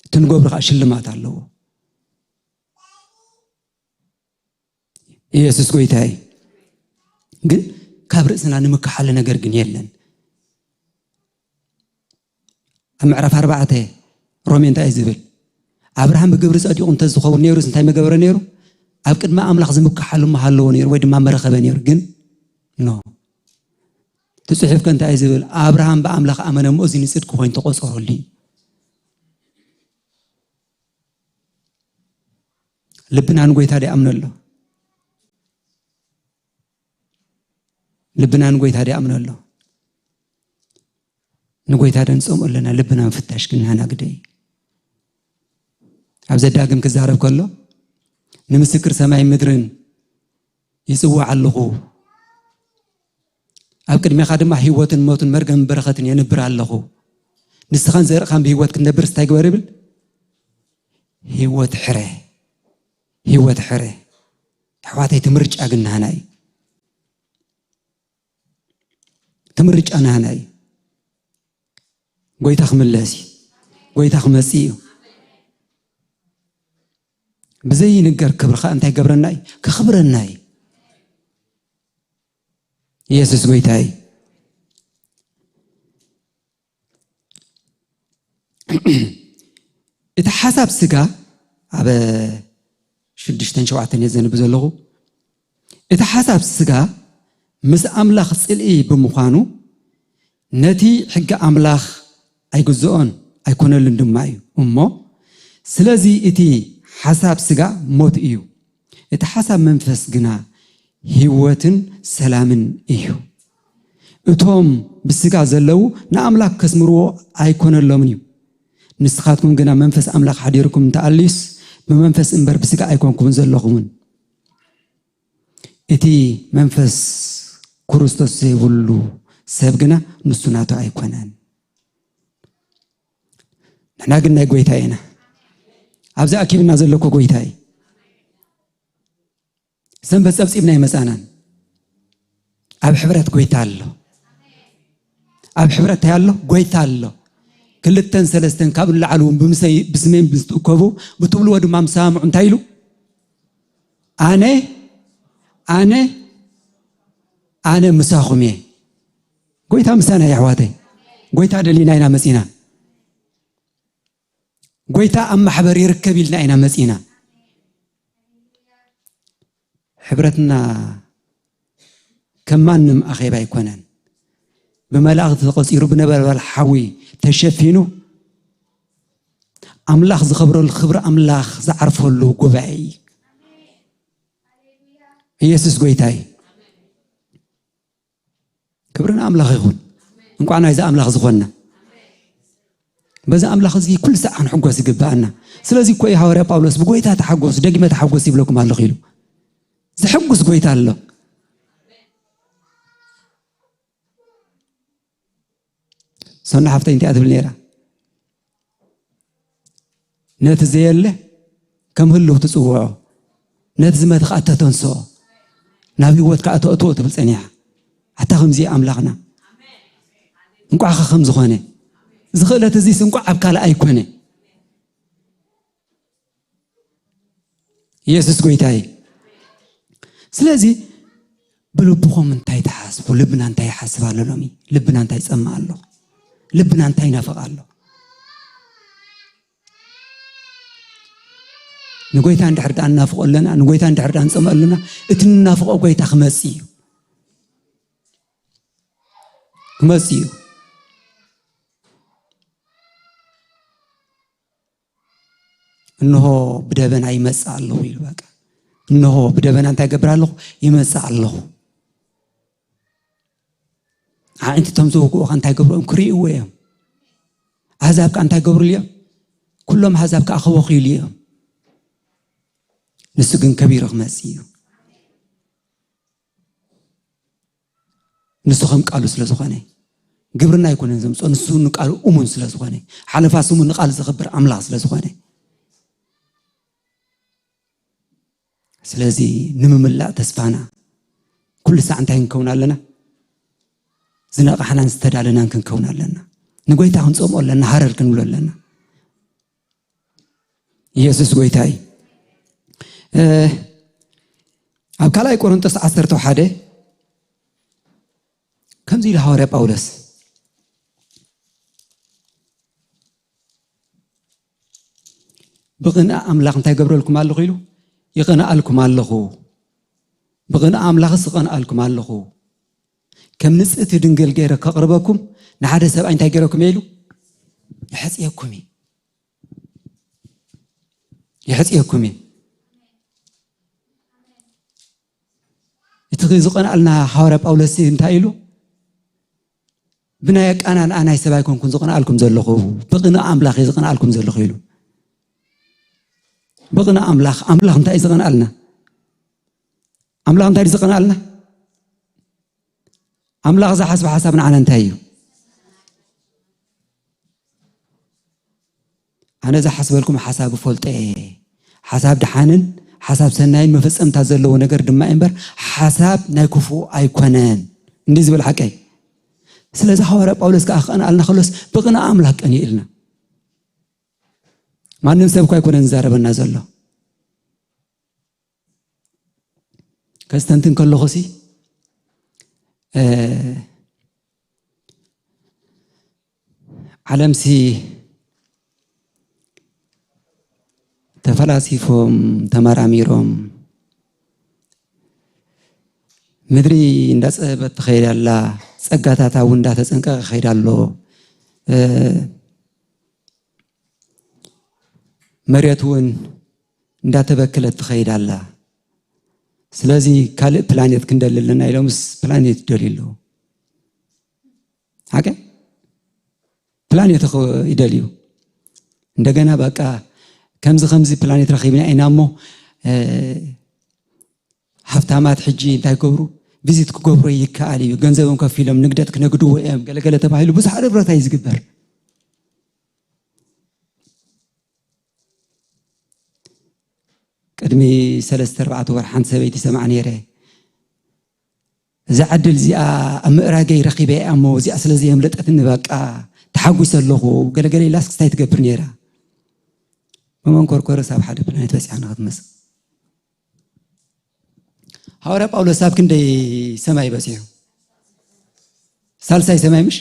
እቲ ንገብሮ ከዓ ሽልማት ኣለዎ። ኢየሱስ ጎይታ እዩ። ግን ካብ ርእስና ንምክሓለ ነገር ግን የለን። ኣብ ምዕራፍ ኣርባዕተ ሮሜ እንታይ እዩ ዝብል? ኣብርሃም ብግብሪ ጸዲቑ እንተዝኸውን ነይሩስ እንታይ መገበረ ነይሩ? ኣብ ቅድሚ ኣምላኽ ዝምክሓሉ ምሃለዎ ነይሩ ወይ ድማ መረኸበ ነይሩ። ግን ኖ። እቲ ጽሑፍ ከ እንታይ እዩ ዝብል? ኣብርሃም ብኣምላኽ ኣመነ እሞ እዚ ንጽድቂ ኮይኑ ተቖጸረሉ እዩ። ልብና ንጎይታ ዶ ይኣምኖ ኣሎ? ልብና ንጎይታ ዶ ይኣምኖ ኣሎ? ንጎይታ ዶ ንጸምኦ ኣለና? ልብና ምፍታሽ ግን ናህና ግደ እዩ። ኣብ ዘዳግም ክዛረብ ከሎ፣ ንምስክር ሰማይ ምድርን ይጽውዕ ኣለኹ፣ ኣብ ቅድሜኻ ድማ ህይወትን ሞትን መርገምን በረኸትን የንብር ኣለኹ። ንስኻን ዘርእኻን ብህይወት ክትነብርስ እንታይ ግበር ይብል? ህይወት ሕረ፣ ህይወት ሕረ። ኣሕዋተይ፣ እቲ ምርጫ ግን ናህና እዩ። እቲ ምርጫ ናህና እዩ። ጎይታ ክምለስ እዩ። ጎይታ ክመጽእ እዩ። ብዘይንገር ክብሪ ኸኣ እንታይ ገብረና እዩ? ከኽብረና እዩ። ኢየሱስ ጎይታ እዩ። እቲ ሓሳብ ስጋ ኣብ ሽዱሽተን ሸውዓተን እየ ዘንብ ዘለኹ። እቲ ሓሳብ ስጋ ምስ ኣምላኽ ጽልኢ ብምዃኑ ነቲ ሕጊ ኣምላኽ ኣይግዝኦን ኣይኮነሉን ድማ እዩ። እሞ ስለዚ እቲ ሓሳብ ስጋ ሞት እዩ፣ እቲ ሓሳብ መንፈስ ግና ህይወትን ሰላምን እዩ። እቶም ብስጋ ዘለዉ ንኣምላኽ ከስምርዎ ኣይኮነሎምን እዩ። ንስኻትኩም ግና መንፈስ ኣምላኽ ሓዲርኩም እንተኣልዩስ ብመንፈስ እምበር ብስጋ ኣይኮንኩምን ዘለኹምን። እቲ መንፈስ ክርስቶስ ዘይብሉ ሰብ ግና ንሱ ናቱ ኣይኮነን። ንሕና ግን ናይ ጎይታ ኢና። ኣብዚ ኣኪብና ዘሎ እኮ ጎይታ እዩ። ሰንበት ጸብጺብና ኣይመጻናን። ኣብ ሕብረት ጎይታ ኣሎ። ኣብ ሕብረት እንታይ ኣሎ? ጎይታ ኣሎ። ክልተን ሰለስተን ካብ ንላዕሊ እውን ብምሰይ-፣ ብስመይ ምስ ትእከቡ ብትብልዎ ድማ ምስ ሰማምዑ እንታይ ኢሉ? ኣነ፣ ኣነ፣ ኣነ ምሳኹም እየ። ጎይታ ምሳና እዩ ኣሕዋተይ። ጎይታ ደሊና ኢና መጺና። ጎይታ ኣብ ማሕበር ይርከብ ኢልና ኢና መጺና። ሕብረትና ከም ማንም ኣኼባ ኣይኮነን። ብመላእኽቲ ተቖጺሩ ብነበልባል ሓዊ ተሸፊኑ ኣምላኽ ዝኸብረሉ ክብሪ ኣምላኽ ዝዓርፈሉ ጉባኤ እዩ። ኢየሱስ ጎይታ እዩ። ክብሪ ንኣምላኽ ይኹን። እንቋዕ ናይዚ ኣምላኽ ዝኾንና። በዚ ኣምላኽ እዚ ኩሉ ሰዓት ክንሕጎስ ይግብኣና። ስለዚ እኮ እዩ ሃዋርያ ጳውሎስ ብጎይታ ተሓጎሱ፣ ደጊመ ተሓጎሱ ይብለኩም ኣለኹ ኢሉ። ዘሐጉስ ጎይታ ኣሎ። ሶና ሓፍተይ እንታይ እያ ትብል ነይራ? ነቲ ዘየለ ከም ህሉው ትጽውዖ፣ ነቲ ዝመተ ከኣ ተተንስኦ፣ ናብ ህይወት ከኣ ተእትዎ ትብል ጸኒሓ። ኣታ ከምዚ ኣምላኽና። እንቋዕ ኸ ከም ዝኾነ። እዚ ክእለት እዚስ እንቋዕ ኣብ ካልእ ኣይኮነ። ኢየሱስ ጎይታ እዩ። ስለዚ ብልብኹም እንታይ ትሓስቡ? ልብና እንታይ ይሓስብ ኣሎ ሎሚ? ልብና እንታይ ይጸምእ ኣሎ? ልብና እንታይ ይናፍቕ ኣሎ? ንጎይታ እንድሕር ደኣ ንናፍቆ ኣለና፣ ንጎይታ እንድሕር ደኣ ንጸምእ ኣለና፣ እቲ ንናፍቆ ጎይታ ክመጽእ እዩ። ክመጽእ እዩ። እንሆ ብደበና ይመጽእ ኣለኹ ኢሉ በቃ። እንሆ ብደበና እንታይ ገብር ኣለኹ? ይመጽእ ኣለኹ። ኣዒንቲ እቶም ዝወግኡ ከ እንታይ ገብሩ እዮም? ክርእይዎ እዮም። ኣህዛብ ከ እንታይ ገብርሉ እዮም? ኩሎም ኣህዛብ ከኣ ክበኽዩሉ እዮም። ንሱ ግን ከቢሩ ክመጽእ እዩ። ንሱ ከም ቃሉ ስለ ዝኾነ፣ ግብርና ኣይኮነን ዘምጽኦ፣ ንሱ ንቃሉ እሙን ስለ ዝኾነ፣ ሓለፋ ስሙ ንቃል ዘኽብር ኣምላኽ ስለ ዝኾነ። ስለዚ ንምምላእ ተስፋና ኩሉ ሳዕ እንታይ ክንከውን ኣለና? ዝነቓሕናን ዝተዳለናን ክንከውን ኣለና። ንጎይታ ክንጸምኦ ኣለና፣ ሃረር ክንብሎ ኣለና። ኢየሱስ ጎይታ እዩ። እ፣ ኣብ ካልኣይ ቆሮንቶስ ዓሰርተ ሓደ ከምዚ ኢሉ ሃዋርያ ጳውሎስ፣ "ብቕንኢ ኣምላኽ እንታይ ገብረልኩም ኣለኹ?" ኢሉ፣ "ይቕንኣልኩም ኣለኹ። ብቕንኢ ኣምላኽስ እቐንኣልኩም ኣለኹ። ከም ንጽእቲ ድንግል ገይረ ከቕርበኩም ንሓደ ሰብኣይ እንታይ ገይረኩም እየ ኢሉ? ይሕጽየኩም እየ። ይሕጽየኩም እየ። እቲ ዝቐንኣልና ሃዋርያ ጳውሎስ እንታይ ኢሉ? ብናይ ኣቃናንኣ ናይ ሰብ ኣይኮንኩን ዝቐንኣልኩም ዘለኹ፣ ብቕንእ ኣምላኽ እየ ዝቐንኣልኩም ዘለኹ ኢሉ። ብቕንእ ኣምላኽ። ኣምላኽ እንታይ እዩ ዝቐንኣልና? ኣምላኽ እንታይ እዩ ዝቐንኣልና? ኣምላኽ ዝሓስቦ ሓሳብ ንዓና እንታይ እዩ? ኣነ ዝሓስበልኩም ሓሳብ እፈልጦ እየ። ሓሳብ ድሓንን ሓሳብ ሰናይን መፈጸምታ ዘለዎ ነገር ድማ እዩ እምበር፣ ሓሳብ ናይ ክፉእ ኣይኮነን። እንዲህ ዝብል ሓቀይ። ስለዚ ሃዋርያ ጳውሎስ ከኣ ክቐንኣልና ከሎስ፣ ብቕንእ ኣምላኽ ቀንዩ ኢልና። ማንም ሰብ እኳ ኣይኮነን ዝዛረበና ዘሎ። ከስተንትን ከለኹሲ፣ እ፣ ዓለምሲ ተፈላሲፎም፣ ተመራሚሮም፣ ምድሪ እንዳጸበበት ትኸይድ ኣላ፣ ጸጋታታ እውን እንዳተጸንቀቐ ይኸይድ ኣሎ። እ፣ መሬት እውን እንዳተበከለት ትኸይድ ኣላ። ስለዚ ካልእ ፕላኔት ክንደሊ ኣለና ኢሎምስ ፕላኔት ይደልዩ ኣለዉ። ሓቀ? ፕላኔት ይኽ-፣ ይደልዩ። እንደገና በቃ ከምዚ ከምዚ ፕላኔት ረኺብና ኢና እሞ፣ እ፣ ሃብታማት ሕጂ እንታይ ክገብሩ? ቪዚት ክገብሩ ይከኣል እዩ። ገንዘቦም ከፊሎም ንግደት ክነግድዎ እዮም፣ ገለገለ ተባሂሉ ብዙሕ ርብረት እዩ ዝግበር። ቅድሚ ሰለስተ ኣርባዕተ ወር ሓንቲ ሰበይቲ ሰማዕ ነይረ። እዛ ዕድል እዚኣ ኣብ ምእራገይ ረኺበ እያ እሞ፣ እዚኣ ስለ ዘየምለጠትኒ በቃ ተሓጒሰ ኣለኹ፣ ገለገለ ኢላስ ክስታይ ትገብር ነይራ። ብመንኮርኮርስ ኣብ ሓደ ፕላኔት በጺሓ ንኽትመጽእ። ሃዋርያ ጳውሎስ ኣብ ክንደይ ሰማይ በጺሑ? ሳልሳይ ሰማይ ምሽ?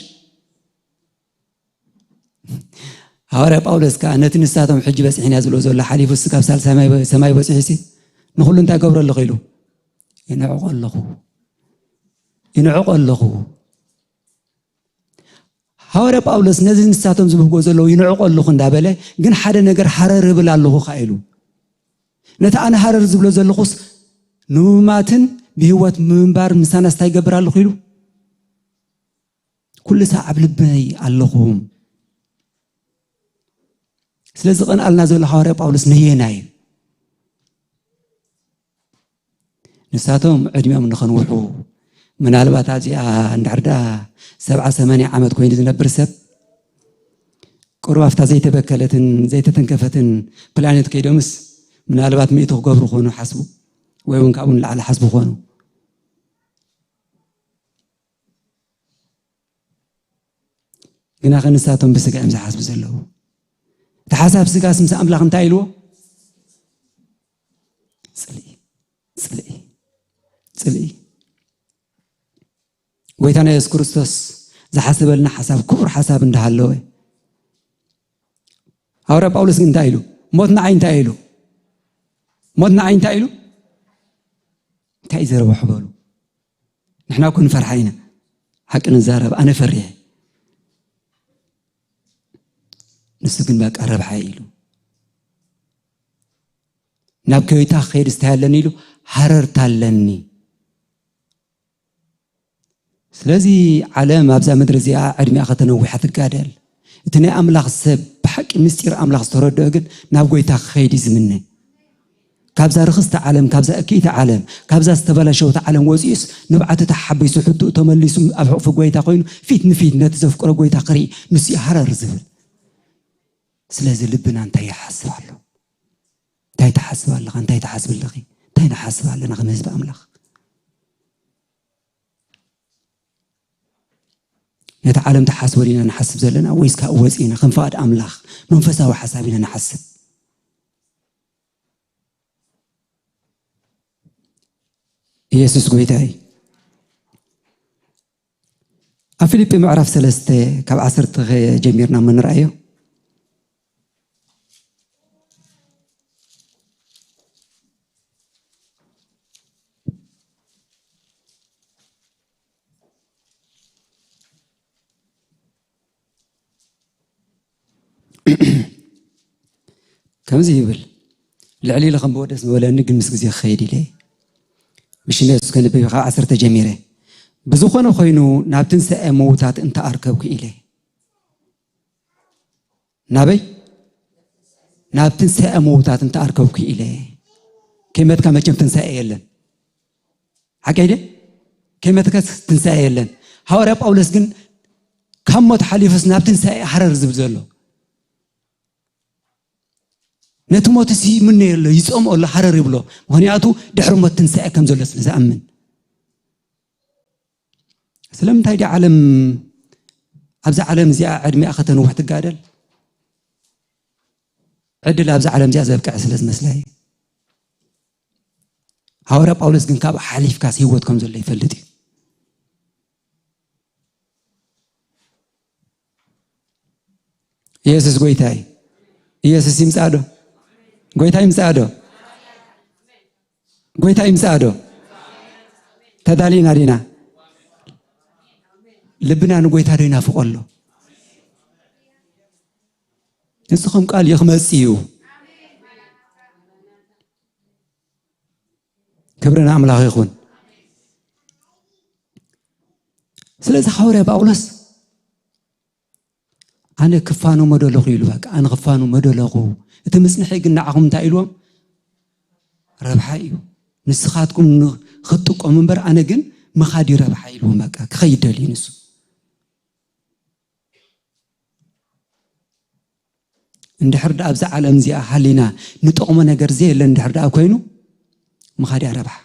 ሃዋርያ ጳውሎስ ከኣ ነቲ ንሳቶም ሕጂ በጺሕና ዝብሎ ዘሎ ሓሊፉ፣ እሱ ካብ ሳልሳይ ሰማይ በ-፣ ሰማይ በጺሑ ሲ ንኹሉ እንታይ ገብሮ ኣለኹ ኢሉ? ይንዕቆ ኣለኹ። ይንዕቆ ኣለኹ። ሃዋርያ ጳውሎስ ነዚ ንሳቶም ዝብህጎ ዘለዉ ይንዕቆ ኣለኹ እንዳበለ፣ ግን ሓደ ነገር ሃረር እብል ኣለኹ ከኣ ኢሉ። ነቲ ኣነ ሃረር ዝብሎ ዘለኹስ ንህሙማትን ብህይወት ምንባር ምሳናስ እንታይ ይገብር ኣለኹ ኢሉ? ኩሉ ሳዕ ኣብ ልበይ ኣለኹም። ስለዚ ቀንኣልና ዘሎ ሃዋርያ ጳውሎስ ነየናይ እዩ? ንሳቶም ዕድሚኦም ንኸንውሑ፣ ምናልባት ኣብዚኣ እንድሕር ደኣ ሰብዓ ሰማንያ ዓመት ኮይኑ ዝነብር ሰብ፣ ቁሩብ ኣብታ ዘይተበከለትን ዘይተተንከፈትን ፕላኔት ከይዶምስ፣ ምናልባት ሚእቲ ክገብሩ ኾኑ ሓስቡ፣ ወይ እውን ካብኡ ንላዕሊ ሓስቡ ኾኑ። ግናኸ ንሳቶም ብስጋ እዮም ዝሓስቡ ዘለዉ። እቲ ሓሳብ ስጋስ ምስ ኣምላኽ እንታይ ኢልዎ? ጽልኢ፣ ጽልኢ፣ ጽልኢ። ጎይታና የሱስ ክርስቶስ ዝሓሰበልና ሓሳብ፣ ክቡር ሓሳብ እንዳሃለወ፣ ሃዋርያ ጳውሎስ ግን እንታይ ኢሉ? ሞት ንዓይ እንታይ ኢሉ? ሞት ንዓይ እንታይ ኢሉ? እንታይ እዩ ዘረብሖ በሉ? ንሕና እኮ ንፈርሓ ኢና። ሓቂ ንዛረብ፣ ኣነ ፈሪሐ። ንሱ ግን በቃ ረብሓ ኢሉ። ናብ ከቢታ ክኸይድ እንታይ ኣለኒ ኢሉ? ሃረርታ ኣለኒ። ስለዚ ዓለም ኣብዛ ምድሪ እዚኣ ዕድሚኣ ከተነዊሓ ትጋደል። እቲ ናይ ኣምላኽ ሰብ ብሓቂ ምስጢር ኣምላኽ ዝተረድኦ ግን ናብ ጎይታ ክኸይድ እዩ ዝምነ። ካብዛ ርኽስቲ ዓለም፣ ካብዛ እክይቲ ዓለም፣ ካብዛ ዝተበላሸወት ዓለም ወፂኡስ ንብዓቱ ተሓቢሱ ሕትኡ ተመሊሱ ኣብ ሕቑፊ ጎይታ ኮይኑ ፊት ንፊት ነቲ ዘፍቅሮ ጎይታ ክርኢ ንሱ እዩ ሃረር ዝብል። ስለዚ ልብና እንታይ ይሓስብ ኣሎ? እንታይ ትሓስብ ኣለኻ? እንታይ ትሓስብ ኣለኺ? እንታይ ንሓስብ ኣለና ከም ህዝቢ ኣምላኽ? ነቲ ዓለም ትሓስቦ ዲና ንሓስብ ዘለና ወይስ ካብኡ ወፂእና ከም ፍቓድ ኣምላኽ መንፈሳዊ ሓሳብ ኢና ንሓስብ? ኢየሱስ ጎይታ እዩ። ኣብ ፊልጲ ምዕራፍ ሰለስተ ካብ ዓሰርተ ጀሚርና ምንርኣዮ። ከምዚ ይብል፣ ልዕሊ ኢለ ከም ብወደስ ምበለኒ፣ ግን ምስ ግዜ ክኸይድ ኢለ። ብሽም የሱስ ከንብብ ካብ ዓሰርተ ጀሚረ። ብዝኾነ ኮይኑ፣ ናብ ትንሳኤ ምውታት እንተኣርከብኩ ኢለ። ናበይ? ናብ ትንሳኤ ምውታት እንተኣርከብኩ ኢለ። ከይመትካ መቸም ትንሳኤ የለን። ሓቀይ ደ? ከይመትከስ ትንሳኤ የለን። ሃዋርያ ጳውሎስ ግን ካብ ሞት ሓሊፉስ ናብ ትንሳኤ ሃረር ዝብል ዘሎ። ነቲ ሞትስ ይምነዮ ኣሎ፣ ይጸምኦ ኣሎ፣ ሃረር ይብሎ። ምኽንያቱ ድሕሪ ሞት ትንሳኤ ከም ዘሎ ስለ ዝኣምን። ስለምንታይ ድያ ዓለም፣ ኣብዛ ዓለም እዚኣ ዕድሜኣ ከተንውሕ ትጋደል? ዕድል ኣብዛ ዓለም እዚኣ ዘብቅዐ ስለ ዝመስላ እዩ። ሃዋርያ ጳውሎስ ግን ካብኡ ሓሊፍካስ ህይወት ከም ዘሎ ይፈልጥ እዩ። ኢየሱስ ጎይታ እዩ። ኢየሱስ ይምጻእ ዶ? ጎይታ ይምጻእ ዶ? ጎይታ ይምጻእ ዶ? ተዳሊና ዲና? ልብና ንጎይታ ዶ ይናፍቆ ኣሎ? ንስኹም ቃል እዩ ክመጽእ እዩ። ክብሪ ንኣምላኽ ይኹን። ስለዚ ሃዋርያ ጳውሎስ ኣነ ክፋኑ መደለኹ ኢሉ፣ በቃ ኣነ ክፋኑ መደለኹ፣ እቲ ምጽንሐይ ግን ንዓኹም እንታይ ኢልዎም? ረብሓ እዩ። ንስኻትኩም ን-፣ ክትጥቀሙ እምበር ኣነ ግን ምኻድ እዩ ረብሓ ኢልዎም። በቃ ክኸይድ ደልዩ ንሱ። እንድሕር ደኣ ኣብዛ ዓለም እዚኣ ሃሊና ንጠቕሞ ነገር ዘየለ እንድሕር ደኣ ኮይኑ፣ ምኻድ እያ ረብሓ።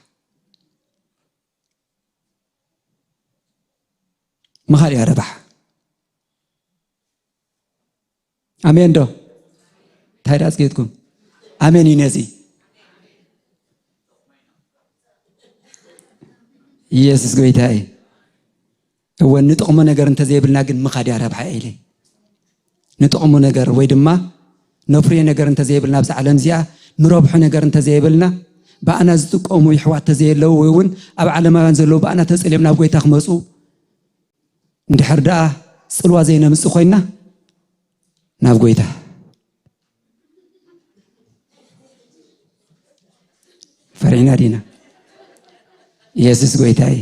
ምኻድ እያ ረብሓ። ኣሜን ዶ? እንታይ ደኣ ኣጽጌትኩም? ኣሜን እዩ ነዚ። ኢየሱስ ጎይታ እዩ። እወ፣ ንጠቕሞ ነገር እንተዘይብልና ግን ምኻድ እያ ረብሓ ኢለ። ንጠቕሞ ነገር ወይ ድማ ነፍርዮ ነገር እንተዘይብልና፣ ኣብዛ ዓለም እዚኣ ንረብሖ ነገር እንተዘይብልና፣ ብኣና ዝጥቀሙ ይሕዋት እንተዘየለዉ፣ ወይ እውን ኣብ ዓለማውያን ዘለዉ ብኣና ተጸልዮም ናብ ጎይታ ክመጹ፣ እንድሕር ደኣ ጽልዋ ዘይነምጽእ ኮይንና፣ ናብ ጎይታ ፈሪሕና ዲና? ኢየሱስ ጎይታ እዩ።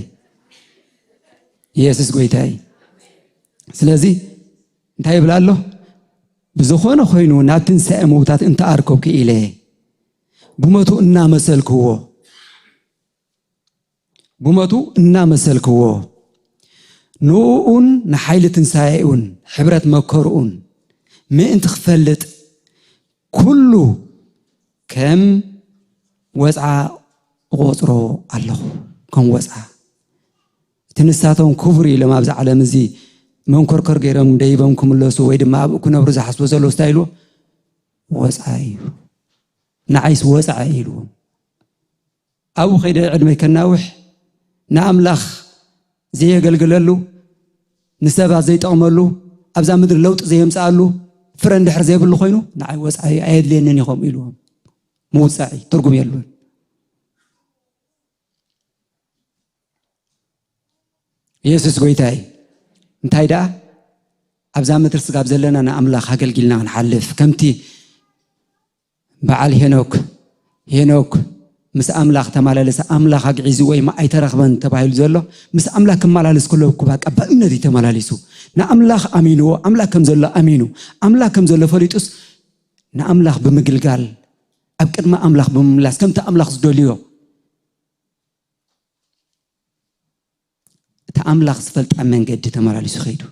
ኢየሱስ ጎይታ እዩ። ስለዚ እንታይ ይብል ኣሎ? ብዝኾነ ኮይኑ ናብ ትንሳኤ ምውታት እንተኣርከብኩ ኢለ ብሞቱ እናመሰልክዎ፣ ብሞቱ እናመሰልክዎ፣ ንእኡን ንሓይሊ ትንሳኤኡን ሕብረት መከርኡን ምእንቲ ክፈልጥ ኩሉ ከም ወጽዓ እቖጽሮ ኣለኹ። ከም ወጽዓ። እቲ ንሳቶም ክቡር ኢሎም ኣብዚ ዓለም እዚ መንኮርኮር ገይሮም ደይቦም ክምለሱ ወይ ድማ ኣብኡ ክነብሩ ዝሓስቡ ዘለዉ እንታይ ኢልዎ? ወጽዓ እዩ። ንዓይስ ወጽዓ እዩ ኢልዎም። ኣብኡ ከይደ ዕድመይ ከናውሕ፣ ንኣምላኽ ዘየገልግለሉ፣ ንሰባት ዘይጠቕመሉ፣ ኣብዛ ምድሪ ለውጢ ዘየምጽኣሉ፣ ፍረ እንድሕር ዘይብሉ ኮይኑ፣ ንዓይ ወጽዓ እዩ፣ ኣየድልየንን እዩ ከምኡ ኢልዎም። ምውጻዕ እዩ፣ ትርጉም የልቦን። ኢየሱስ ጎይታ እዩ። እንታይ ደኣ? ኣብዛ ምድሪ ስጋብ ዘለና ንኣምላኽ ኣገልጊልና ክንሓልፍ፣ ከምቲ በዓል ሄኖክ፣ ሄኖክ ምስ ኣምላኽ ተመላለሰ፣ ኣምላኽ ኣግዒዝዎ እዩ እሞ ኣይተረኽበን ተባሂሉ ዘሎ፣ ምስ ኣምላኽ ክመላለስ ከሎ እኮ በቃ ብእምነት እዩ ተመላሊሱ። ንኣምላኽ ኣሚንዎ፣ ኣምላኽ ከም ዘሎ ኣሚኑ፣ ኣምላኽ ከም ዘሎ ፈሊጡስ ንኣምላኽ ብምግልጋል፣ ኣብ ቅድሚ ኣምላኽ ብምምላስ፣ ከምቲ ኣምላኽ ዝደልዮ፣ እቲ ኣምላኽ ዝፈልጣ መንገዲ ተመላሊሱ ከይዱ።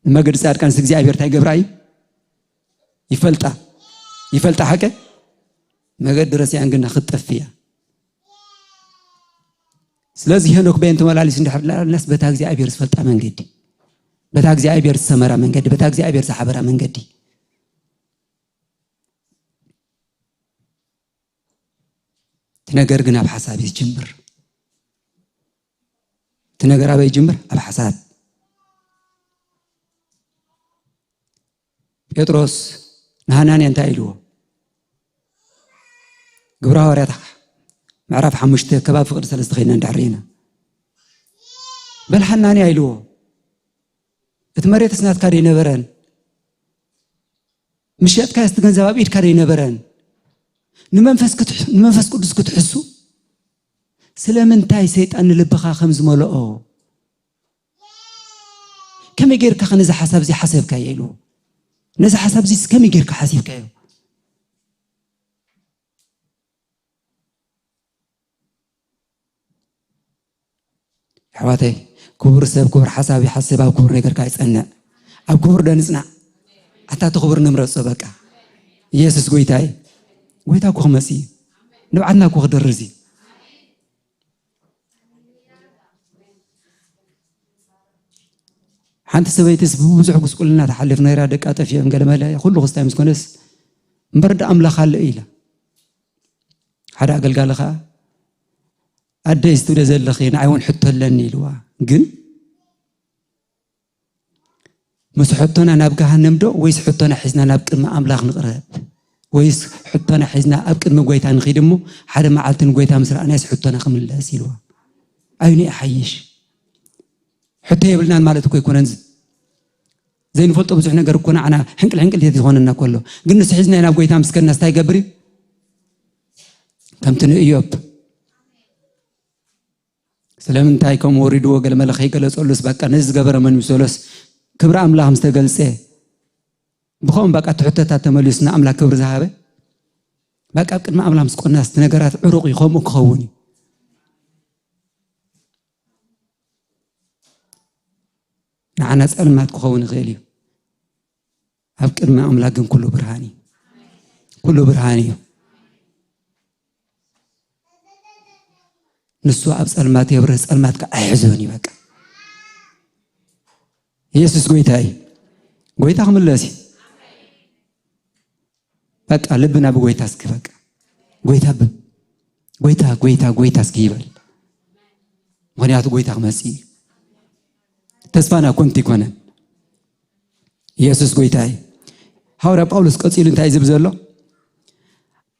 ንመገዲ ጻድቃንስ እግዚኣብሔር እንታይ ገብራ እዩ? ይፈልጣ። ይፈልጣ ሓቀ? መገዲ ረሲኣን ግና ክትጠፍእ እያ። ስለዚ ሄኖክ በየን ተመላሊሱ እንድሕር ኢልናስ በታ እግዚኣብሔር ዝፈልጣ መንገዲ፣ በታ እግዚኣብሔር ዝሰመራ መንገዲ፣ በታ እግዚኣብሔር ዝሓበራ መንገዲ። እቲ ነገር ግን ኣብ ሓሳብ እዩ ዝጅምር። እቲ ነገር ኣበይ ይጅምር? ኣብ ሓሳብ። ጴጥሮስ ንሃናንያ እንታይ ኢልዎ? ግብረ ሃዋርያት ምዕራፍ ሓሙሽተ ከባቢ ፍቕዲ ሰለስተ ኸይድና እንድሕር ኢና። በል ሃናንያ ኢልዎ። እቲ መሬትስ ናትካ ዶ ኣይነበረን? ምሸጥካዮ እቲ ገንዘብ ኣብ ኢድካ ዘይነበረን ንመንፈስ ክትሕ- ንመንፈስ ቅዱስ ክትሕሱ? ስለምንታይ ሰይጣን ንልብኻ ከም ዝመልኦ? ከመይ ጌርካ ከ ነዚ ሓሳብ እዚ ሓሰብካዮ ኢሉ? ነዚ ሓሳብ እዚ ከመይ ጌርካ ሓሲብካዮ? ኣሕዋተይ፣ ክቡር ሰብ ክቡር ሓሳብ ይሓስብ፣ ኣብ ክቡር ነገርካ ይጸንዕ። ኣብ ክቡር ዶ ንጽናዕ? ኣታ እቲ ክቡር ንምረጾ በቃ። ኢየሱስ ጎይታ እዩ። ጎይታ እኮ ክመጽእ እዩ። ንብዓትና እኮ ክደርዝ እዩ። ሓንቲ ሰበይትስ ብብዙሕ ጉስቁልና ትሓልፍ ነይራ፣ ደቃ ጠፊኦም ገለመለ፣ ኩሉ ክስታይ ምስ ኮነስ፣ እምበር ዳ ኣምላኽ ኣሎ ኢላ። ሓደ ኣገልጋሊ ኸኣ፣ ኣደይ፣ እዚ ትብለ ዘለኺ ንዓይ እውን ሕቶ ኣለኒ ኢልዋ። ግን ምስ ሕቶና ናብ ገሃነም ዶ ወይስ ሕቶና ሒዝና ናብ ቅድሚ ኣምላኽ ንቕረብ? ወይስ ሕቶና ሒዝና ኣብ ቅድሚ ጎይታ ንኺድ እሞ ሓደ መዓልቲ ንጎይታ ምስ ረኣናይስ ሕቶና ክምለስ ኢልዋ። ኣዩኒ ይሓይሽ? ሕቶ የብልናን ማለት እኮ ኣይኮነን። ዝ- ዘይንፈልጦ ብዙሕ ነገር እኮ ንዓና ሕንቅል ሕንቅል ዝኾነና ከሎ፣ ግን ንሱ ሒዝና ናብ ጎይታ ምስ ከድናስ እንታይ ይገብር እዩ? ከምቲ ንእዮብ ስለምንታይ ከምኡ ወሪድዎ ገለ መለ ከይገለጸሉስ፣ በቃ ነዚ ዝገበረ መን ይምሰሎስ፣ ክብሪ ኣምላኽ ምስ ተገልጸ፣ ብኸም በቃ እቲ ሕቶታት ተመሊሱ ንኣምላኽ ክብሪ ዝሃበ፣ በቃ ኣብ ቅድሚ ኣምላኽ ምስ ቆናስ እቲ ነገራት ዕሩቕ እዩ፣ ከምኡ ክኸውን እዩ። ንዓና ጸልማት ክኸውን ይኽእል እዩ። ኣብ ቅድሚ ኣምላኽ ግን ኩሉ ብርሃን እዩ። ኩሉ ብርሃን እዩ። ንሱ ኣብ ጸልማት የብርህ፣ ጸልማት ከኣ ኣይሕዞን እዩ። በቃ ኢየሱስ ጎይታ እዩ። ጎይታ ክምለስ እዩ። በቃ ልብና ብጎይታ እስኪ በቃ ጎይታ ብ- ጎይታ ጎይታ ጎይታ እስኪ ይበል። ምኽንያቱ ጎይታ ክመጽእ እዩ። ተስፋና ኮንቲ ይኮነን። ኢየሱስ ጎይታ እዩ። ሃዋርያ ጳውሎስ ቀጺሉ እንታይ ዝብል ዘሎ?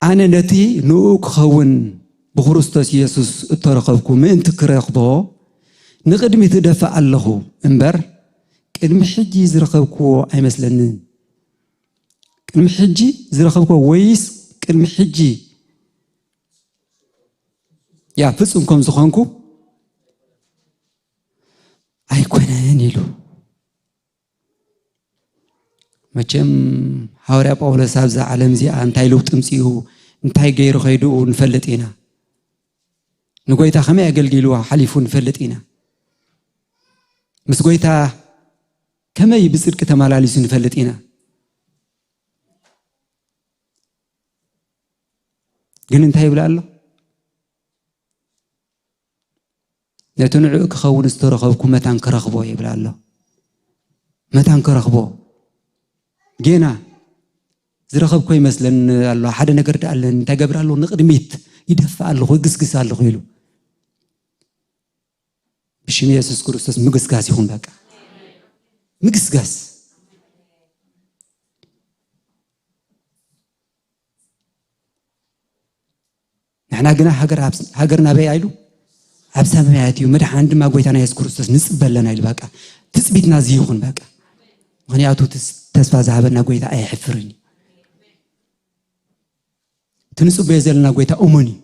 ኣነ ነቲ ንኡ ክኸውን ብክርስቶስ ኢየሱስ እተረኸብኩ ምእንቲ ክረኽቦ ንቕድሚት እደፍእ ኣለኹ እምበር፣ ቅድሚ ሕጂ ዝረኸብክዎ ኣይመስለንን። ቅድሚ ሕጂ ዝረኸብክዎ ወይስ ቅድሚ ሕጂ ያ ፍጹም ከም ዝኾንኩ ኣይኮነን ኢሉ። መቸም ሃዋርያ ጳውሎስ ኣብዛ ዓለም እዚኣ እንታይ ለውጢ ምጽኡ፣ እንታይ ገይሩ ከይዱ ንፈልጥ ኢና። ንጎይታ ከመይ ኣገልጊልዋ ሓሊፉ ንፈልጥ ኢና። ምስ ጎይታ ከመይ ብጽድቂ ተመላሊሱ ንፈልጥ ኢና። ግን እንታይ ይብል ኣሎ? ነቲ ንዕኡ ክኸውን ዝተረኸብኩ መታን ክረኽቦ ይብል ኣሎ። መታን ክረኽቦ። ጌና ዝረኸብኮ ይመስለኒ ኣሎ። ሓደ ነገር ደኣ ኣለኒ። እንታይ ገብር ኣለኹ? ንቕድሚት ይደፍእ ኣለኹ፣ ይግስግስ ኣለኹ ኢሉ። ብሽም የሱስ ክርስቶስ ምግስጋስ ይኹን። በቃ ምግስጋስ። ንሕና ግና ሃገር ኣብ- ሃገርና ኣበይ ኢሉ? ኣብ ሰማያት እዩ። መድሓኒ ድማ ጎይታና የሱስ ክርስቶስ ንጽበ ኣለና ኢሉ። በቃ ትጽቢትና እዚ ይኹን። በቃ ምኽንያቱ ትስ- ተስፋ ዝሃበና ጎይታ ኣየሕፍርን እዩ። እቲ ንጽበዮ ዘለና ጎይታ እሙን እዩ።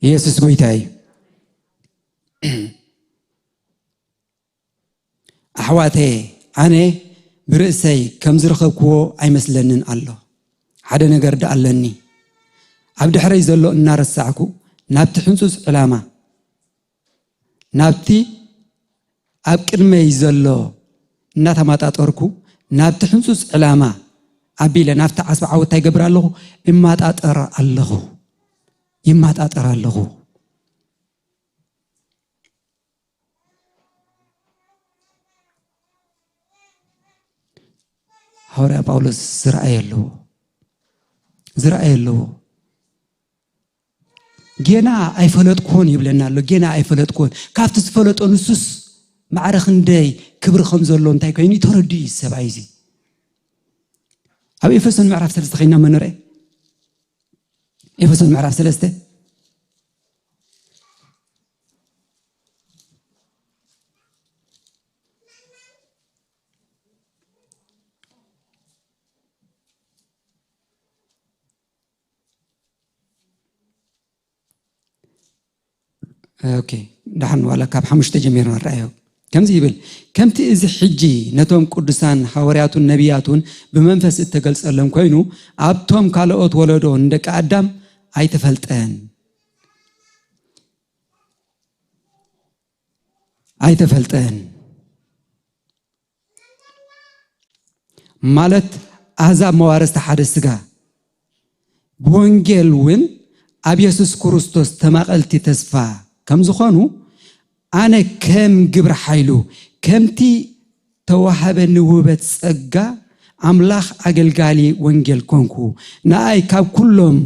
ኢየሱስ ጎይታ እዩ። ኣሕዋተየ፣ ኣነ ብርእሰይ ከም ዝረኸብክዎ ኣይመስለንን ኣሎ። ሓደ ነገር ደኣ ኣለኒ። ኣብ ድሕረይ ዘሎ እናረሳዕኩ ናብቲ ሕንጹጽ ዕላማ፣ ናብቲ ኣብ ቅድመይ ዘሎ እናተማጣጠርኩ ናብቲ ሕንጹጽ ዕላማ ኣቢለ ናብቲ ዓስቢ ዓወት እንታይ ይገብር ኣለኹ? እማጣጠር ኣለኹ። ይማጣጠር ኣለኹ። ሃዋርያ ጳውሎስ ዝረኣየ ኣለዎ። ዝረኣየ ኣለዎ። ጌና ኣይፈለጥኩዎን ይብለና ኣሎ። ጌና ኣይፈለጥኩዎን። ካብቲ ዝፈለጦ ንሱስ ማዕረ ክንደይ ክብሪ ከም ዘሎ እንታይ ኮይኑ ተረዲኡ እዩ ሰብኣይ እዚ። ኣብ ኤፌሶን ምዕራፍ ሰለስተ ኮይና መን ንርአ? ኤፌሶን ምዕራፍ ሰለስተ። ኦኬ፣ ደሓን ዋላ ካብ ሓሙሽተ ጀሚርና ንርኣዮ። ከምዚ ይብል፣ ከምቲ እዚ ሕጂ ነቶም ቅዱሳን ሃዋርያቱን ነቢያቱን ብመንፈስ እተገልጸሎም ኮይኑ፣ ኣብቶም ካልኦት ወለዶ ንደቂ ኣዳም ኣይተፈልጠን። ኣይተፈልጠን። ማለት ኣህዛብ መዋርስቲ ሓደ ስጋ፣ ብወንጌል እውን ኣብ የሱስ ክርስቶስ ተማቐልቲ ተስፋ ከም ዝኾኑ፣ ኣነ ከም ግብሪ ሓይሉ፣ ከምቲ ተዋሃበኒ ውህበት ጸጋ ኣምላኽ ኣገልጋሊ ወንጌል ኮንኩ። ንኣይ ካብ ኩሎም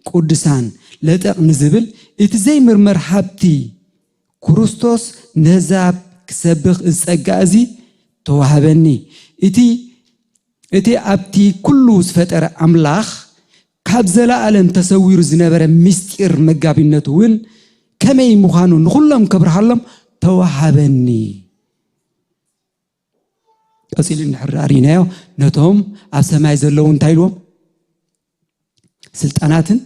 ቅዱሳን ለጠቕ ንዝብል እቲ ዘይምርመር ሃብቲ ክርስቶስ ነህዛብ ክሰብኽ እዚ ጸጋ እዚ ተዋህበኒ። እቲ፣ እቲ ኣብቲ ኩሉ ዝፈጠረ ኣምላኽ ካብ ዘለኣለም ተሰዊሩ ዝነበረ ምስጢር መጋቢነቱ እውን ከመይ ምዃኑ ንኹሎም ከብርሃሎም ተዋሃበኒ። ቀጺሉ እንድሕር ርኢናዮ፣ ነቶም ኣብ ሰማይ ዘለዉ እንታይ ኢልዎም? ስልጣናትን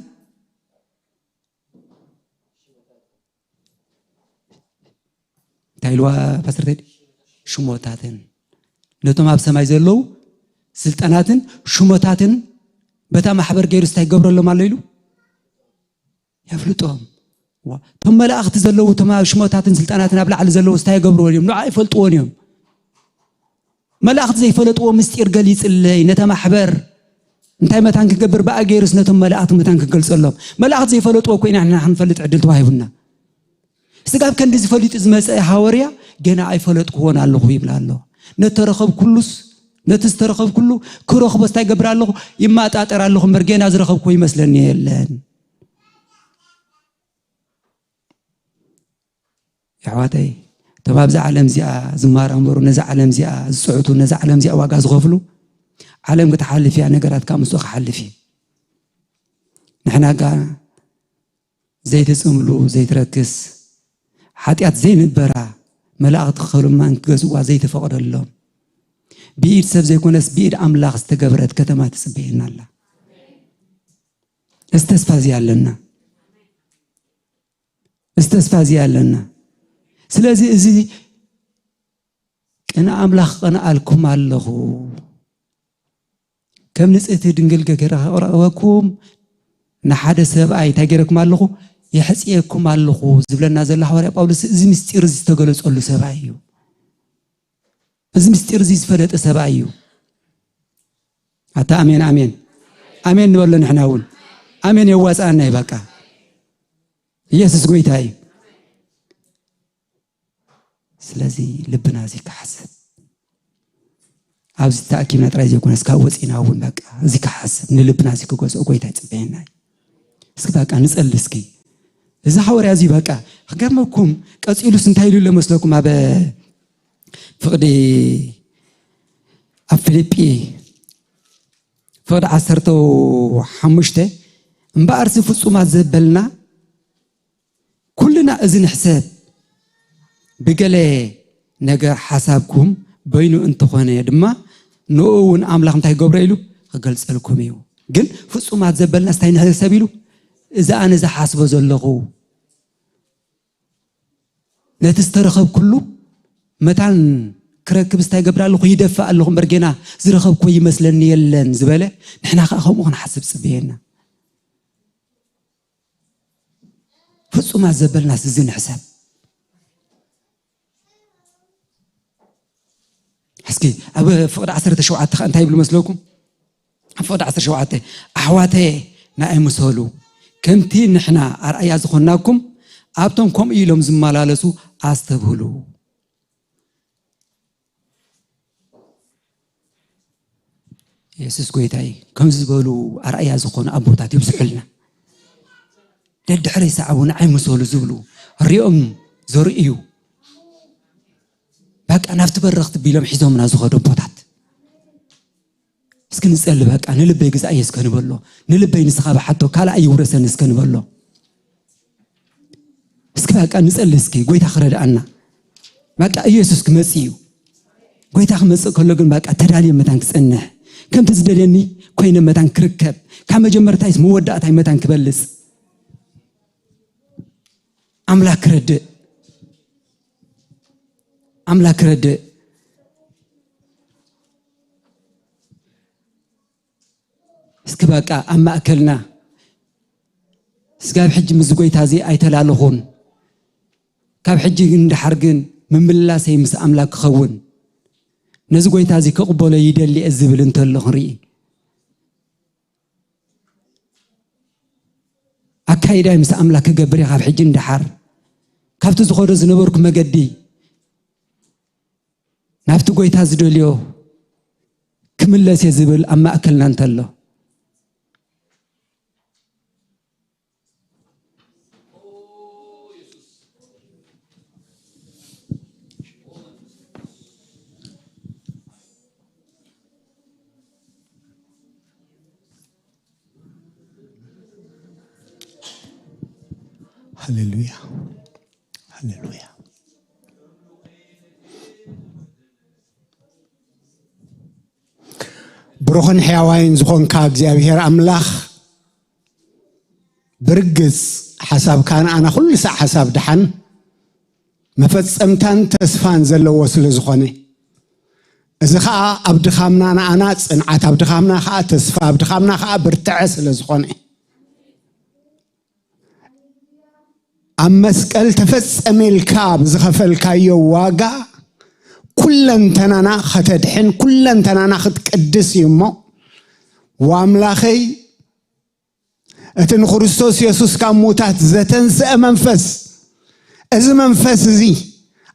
እንታይ ኢልዋ ፓስተር ቴዲ? ሽሞታትን። ነቶም ኣብ ሰማይ ዘለዉ ስልጣናትን ሽሞታትን በታ ማሕበር ገይሩ እንታይ ይገብረሎም ኣሎ ኢሉ? የፍልጦም። ዋ፣ እቶም መላእኽቲ ዘለዉ፣ እቶም ኣብ ሽሞታትን ስልጣናትን ኣብ ላዕሊ ዘለዉ እንታይ ይገብርዎ እዮም? ንዓ ይፈልጥዎን እዮም። መላእኽቲ ዘይፈለጥዎ ምስጢር ገሊጽለይ፣ ነታ ማሕበር እንታይ መታን ክገብር ብኣ ገይሩስ ነቶም መላእኽቲ መታን ክገልጸሎም። መላእኽቲ ዘይፈለጥዎ እኮ ኢና ንሕና ክንፈልጥ ዕድል ተዋሂቡና። ስጋብ ከንዲ ዝፈሊጡ ዝመጸ ሃወርያ ገና ኣይፈለጥክዎን ኣለኹ ይብል ኣሎ። ነተረኸብኩሉስ፣ ነቲ ዝተረኸብኩሉ ክረኽቦ እንታይ ይገብር ኣለኹ? ይማጣጠር ኣለኹ እምበር ገና ዝረኸብክዎ ይመስለኒ የለን። የሕዋተይ፣ እቶም ኣብዛ ዓለም እዚኣ ዝመራመሩ፣ ነዛ ዓለም እዚኣ ዝጽዕቱ፣ ነዛ ዓለም እዚኣ ዋጋ ዝኸፍሉ፣ ዓለም ክትሓልፍ እያ፣ ነገራት ካብ ምስኡ ክሓልፍ እዩ። ንሕና ጋ ዘይትጽምሉ፣ ዘይትረክስ፣ ሓጢኣት ዘይንበራ፣ መላእኽቲ ክኸሉማን ክገዝእዋ ዘይተፈቕደሎም፣ ብኢድ ሰብ ዘይኮነስ ብኢድ ኣምላኽ ዝተገብረት ከተማ ትጽበየና ኣላ። እዚ ተስፋ እዚ ኣለና። እዚ ተስፋ እዚ ኣለና። ስለዚ እዚ ቅነ ኣምላኽ ቀንኣልኩም ኣለኹ። ከም ንጽህቲ ድንግል ገይረ ከቕርበኩም ንሓደ ሰብኣይ እንታይ ገይረኩም ኣለኹ? የሕጽየኩም ኣለኹ ዝብለና ዘሎ ሃዋርያ ጳውሎስ እዚ ምስጢር እዚ ዝተገለጸሉ ሰብኣይ እዩ። እዚ ምስጢር እዚ ዝፈለጠ ሰብኣይ እዩ። ኣታ ኣሜን፣ ኣሜን፣ ኣሜን ንበሎ። ንሕና እውን ኣሜን የዋጽኣና እዩ። በቃ ኢየሱስ ጎይታ እዩ። ስለዚ ልብና እዚ ክሓስብ፣ ኣብዚ ተኣኪብና ጥራይ ዘይኮነስ ካብ ወፂና እውን በቃ እዚ ክሓስብ፣ ንልብና እዚ ክገዝኦ ጎይታ ይፅበየና እዩ። እስኪ በቃ ንጸሊ እስኪ። እዚ ሃዋርያ እዚ በቃ ክገርመኩም፣ ቀፂሉስ እንታይ ኢሉ ኣሎ መስለኩም? ኣብ ፍቕዲ፣ ኣብ ፊልጲ ፍቕዲ ዓሰርተ ሓሙሽተ፣ እምበኣርሲ ፍጹማት ዘበልና ኩልና እዚ ንሕሰብ፣ ብገለ ነገር ሓሳብኩም በይኑ እንተኾነ ድማ ንኡ እውን ኣምላኽ እንታይ ይገብሮ ኢሉ ክገልጸልኩም እዩ። ግን ፍጹማት ዘበልና እንታይ ንሕሰብ ኢሉ፣ እዚ ኣነ ዝሓስቦ ዘለኹ ነቲ ዝተረኸብኩሉ መታን ክረክብ እንታይ ይገብር ኣለኹ? ይደፍእ ኣለኹ እምበር ጌና ዝረኸብኩ ይመስለኒ የለን ዝበለ፣ ንሕና ከኣ ከምኡ ክንሓስብ ጽበየና። ፍጹማት ዘበልናስ እዚ ንሕሰብ። እስኪ ኣብ ፍቕዲ ዓሰርተ ሸውዓተ ከ እንታይ ይብሉ መስለኩም? ኣብ ፍቕዲ ዓሰርተ ሸውዓተ፣ ኣሕዋተየ ንኣይ ምሰሉ፣ ከምቲ ንሕና ኣርኣያ ዝኾንናኩም ኣብቶም ከምኡ ኢሎም ዝመላለሱ ኣስተብህሉ። የሱስ ጎይታ እዩ። ከምዚ ዝበሉ ኣርኣያ ዝኾኑ ኣቦታት ይብዝሑልና። ደድሕረይ ሰዓቡ፣ ንዓይ ምሰሉ ዝብሉ፣ ሪኦም ዘርእዩ፣ በቃ ናብቲ በረኽቲ ቢሎም ሒዞምና ዝኸዱ ኣቦታት። እስኪ ንጸሊ፣ በቃ ንልበይ ግዛእየ እስከ ንበሎ፣ ንልበይ ንስኻ ብሓቶ ካልኣይ ይውረሰኒ እስከ ንበሎ። እስኪ በቃ ንጸሊ፣ እስኪ ጎይታ ክረድኣና። በቃ ኢየሱስ ክመጽእ እዩ። ጎይታ ክመጽእ ከሎ ግን በቃ ተዳልየ መታን ክጸንሕ፣ ከምቲ ዝደልየኒ ኮይነ መታን ክርከብ፣ ካብ መጀመርታይስ መወዳእታይ መታን ክበልጽ። ኣምላክ ክረድእ ኣምላክ ክረድእ። እስኪ በቃ ኣብ ማእከልና፣ እስጋብ ሕጂ ምስ ጎይታ እዚ ኣይተላለኹን፣ ካብ ሕጂ ግን ድሓር ግን ምምልላሰይ ምስ ኣምላክ ክኸውን፣ ነዚ ጎይታ እዚ ክቕበሎ ይደሊ እየ ዝብል እንተሎ ክንርኢ፣ ኣካይዳይ ምስ ኣምላክ ክገብር እየ ካብ ሕጂ ንደሓር፣ ካብቲ ዝኸዶ ዝነበርኩ መገዲ ናብቲ ጎይታ ዝደልዮ ክምለስ እየ ዝብል ኣብ ማእከልና እንተሎ፣ ሃሌሉያ፣ ሃሌሉያ። ብሩኽን ሕያዋይን ዝኾንካ እግዚኣብሔር ኣምላኽ፣ ብርግጽ ሓሳብካ ንኣና ኩሉ ሳዕ ሓሳብ ደሓን፣ መፈጸምታን ተስፋን ዘለዎ ስለ ዝኾነ፣ እዚ ኸኣ ኣብ ድኻምና ንኣና ጽንዓት፣ ኣብ ድኻምና ኸኣ ተስፋ፣ ኣብ ድኻምና ኸኣ ብርትዐ ስለ ዝኾነ፣ ኣብ መስቀል ተፈጸመ ኢልካ ብዝኸፈልካዮ ዋጋ ኩለንተናና ከተድሕን፣ ኩለንተናና ክትቅድስ እዩ እሞ፣ ወኣምላኸይ፣ እቲ ንክርስቶስ የሱስ ካብ ሙታት ዘተንስአ መንፈስ፣ እዚ መንፈስ እዚ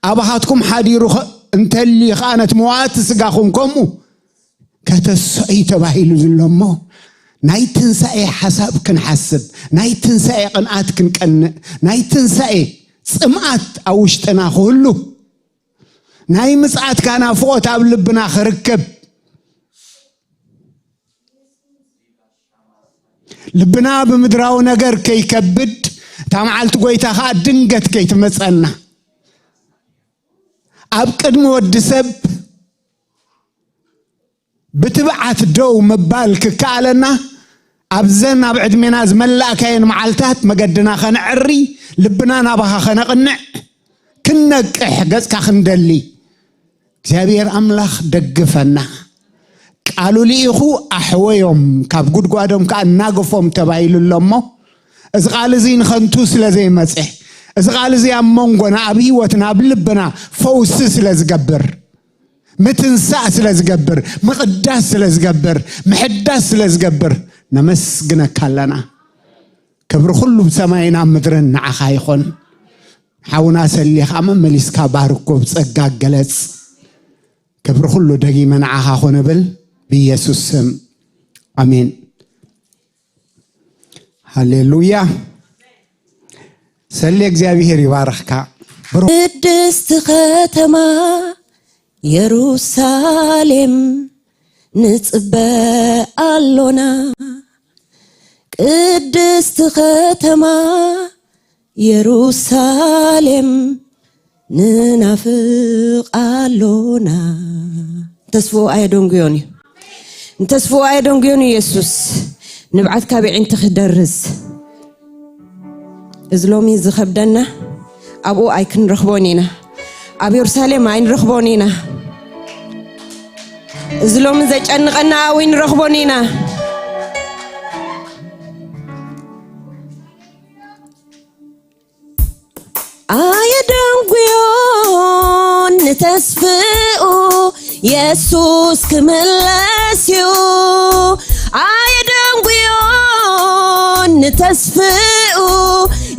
ኣባኻትኩም ሓዲሩ ኸ-፣ እንተልዩ ኸኣ ነቲ መዋቲ ስጋኹም ከምኡ ከተስኦ እዩ ተባሂሉ ዘሎ እሞ፣ ናይ ትንሳኤ ሓሳብ ክንሓስብ፣ ናይ ትንሳኤ ቅንኣት ክንቀንእ፣ ናይ ትንሳኤ ጽምኣት ኣብ ውሽጥና ክህሉ፣ ናይ ምጽኣትካ ናፍቖት ኣብ ልብና ክርከብ፣ ልብና ብምድራዊ ነገር ከይከብድ፣ እታ መዓልቲ ጎይታ ኸኣ ድንገት ከይትመጸና፣ ኣብ ቅድሚ ወዲ ሰብ ብትብዓት ደው ምባል ክከኣለና፣ ኣብዘን ኣብ ዕድሜና ዝመላእካየን መዓልታት መገድና ከነዕሪ፣ ልብና ናባኻ ከነቕንዕ፣ ክንነቅሕ ገጽካ ክንደሊ፣ እግዚኣብሔር ኣምላኽ ደግፈና። ቃሉ ልኢኹ ኣሕወዮም፣ ካብ ጉድጓዶም ከኣ እናገፎም ተባሂሉ ኣሎ እሞ፣ እዚ ቃል እዚ ንኸንቱ ስለ ዘይመጸ፣ እዚ ቃል እዚ ኣብ መንጎና፣ ኣብ ህይወትና፣ ኣብ ልብና ፈውሲ ስለ ዝገብር፣ ምትንሳእ ስለ ዝገብር፣ ምቕዳስ ስለ ዝገብር፣ ምሕዳስ ስለ ዝገብር፣ ነመስግነካ ኣለና። ክብሪ ኩሉ ብሰማይን ኣብ ምድርን ንዓኻ ይኹን። ሓውና ሰሌ ኸኣ መመሊስካ ባርኮ፣ ብጸጋ ገለጽ። ክብሪ ኩሉ ደጊመ ንዓኻ ኹን እብል ብኢየሱስ ስም። ኣሜን። ሃሌሉያ። ሰሌ እግዚኣብሔር ይባርኽካ። ብሩ- ቅድስቲ ከተማ የሩሳሌም ንጽበ ኣሎና። ቅድስቲ ከተማ የሩሳሌም ንናፍቕ ኣሎና። ተስፍኡ ኣየደንጉዮን እዩ። ንተስፍኡ ኣየደንጉዮን እዩ የሱስ። ንብዓት ካብ የዒንቲ ክደርዝ። እዚ ሎሚ ዝኸብደና ኣብኡ ኣይክንረኽቦን ኢና። ኣብ የሩሳሌም ኣይንረኽቦን ኢና። እዚ ሎሚ ዘጨንቐና ኣብኡ ኣይንረኽቦን ኢና። ኣየደንጉዮን ንተስፍኡ የሱስ ክምለስ እዩ። ኣየደንጉዮን ንተስፍኡ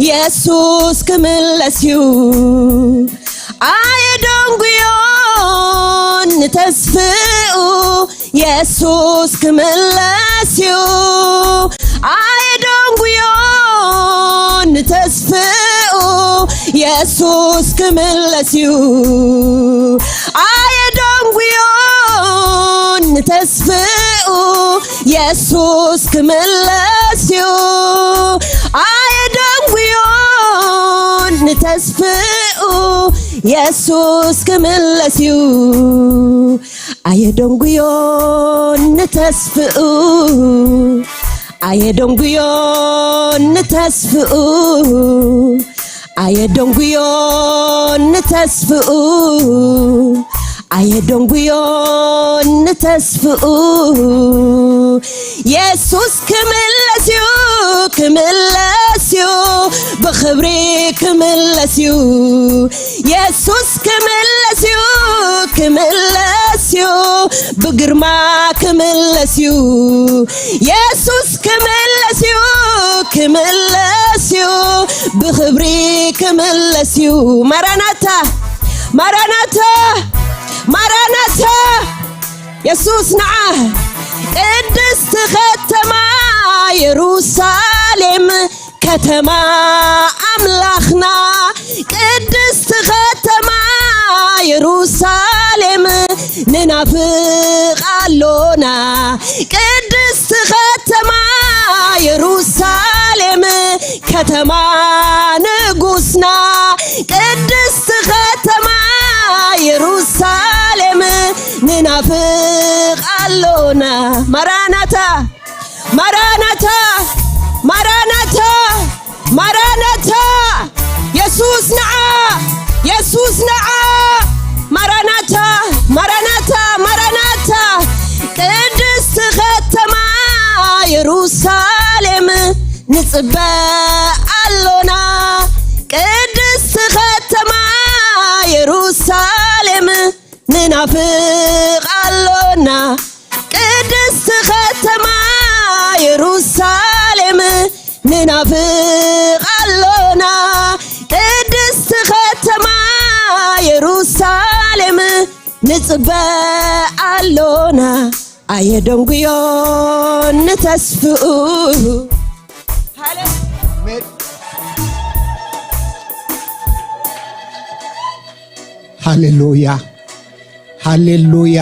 የሱስ ክምለስ እዩ። ኣየደንጉዮን ንተስፍኡ የሱስ ክምለስ እዩ። ኣየደንጉዮን ንተስፍኡ የሱስ ክምለስ እዩ። ኣየደንጉዮን ንተስፍኡ የሱስ ክምለስ እዩ። ኣየደንጉዮን ንተስፍኡ የሱስ ክምለስ እዩ። ኣየደንጉዮን ንተስፍኡ፣ ኣየደንጉዮን ንተስፍኡ፣ ኣየደንጉዮን ንተስፍኡ ኣየደንጉዮን ንተስፍኡ የሱስ ክምለስ እዩ ክምለስ እዩ ብኽብሪ ክምለስ እዩ የሱስ ክምለስ እዩ ክምለስ እዩ ብግርማ ክምለስ እዩ የሱስ ክምለስ እዩ ክምለስ እዩ ብኽብሪ ክምለስ እዩ ማራናታ ማራናታ ማራናታ የሱስ ንዓ ቅድስቲ ኸተማ የሩሳሌም ከተማ ኣምላኽና ቅድስቲ ኸተማ የሩሳሌም ንናፍቕ ኣሎና ቅድስቲ ኸተማ የሩሳሌም ከተማ ንጉስና ቅድስቲ ኸተማ የሩሳሌም ንናፍቕ ኣሎና ማራናታ ማራናታ ማራናታ ማራናታ የሱስ ንዓ የሱስ ንዓ ማራናታ ማራናታ ማራናታ ቅድስቲ ኸተማ የሩሳሌም ንጽበ ኣሎና ቅድስቲ ኸተማ የሩሳሌም ንናፍቕ ኣሎና ቅድስቲ ኸተማ የሩሳሌም ንናፍቕ ኣሎና ቅድስቲ ኸተማ የሩሳሌም ንጽበ ኣሎና ኣየደንጉዮን ንተስፍኡ ሃሌሉያ ሃሌሉያ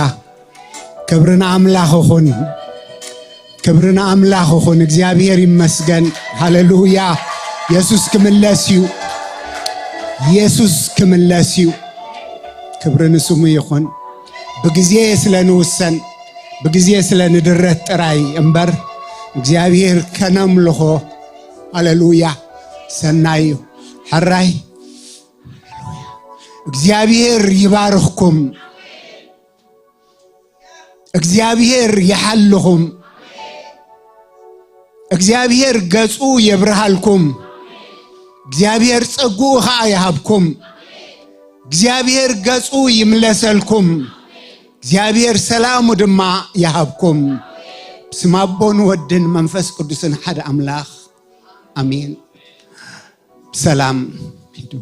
ክብሪ ንኣምላኽ ይኹን ክብሪ ንኣምላኽ ይኹን እግዚኣብሔር ይመስገን ሃሌሉያ የሱስ ክምለስ እዩ የሱስ ክምለስ እዩ ክብሪ ንስሙ ይኹን ብግዜ ስለ ንውሰን ብግዜ ስለ ንድረት ጥራይ እምበር እግዚኣብሔር ከነምልኾ ሃሌሉያ ሰናይ እዩ ሕራይ እግዚኣብሔር ይባርኽኩም እግዚኣብሔር ይሓልኹም እግዚኣብሔር ገጹ የብርሃልኩም እግዚኣብሔር ጸጉኡ ኸዓ ይሃብኩም እግዚኣብሔር ገጹ ይምለሰልኩም እግዚኣብሔር ሰላሙ ድማ ይሃብኩም ብስም ኣቦን ወድን መንፈስ ቅዱስን ሓደ ኣምላኽ ኣሜን ሰላም ሂዱ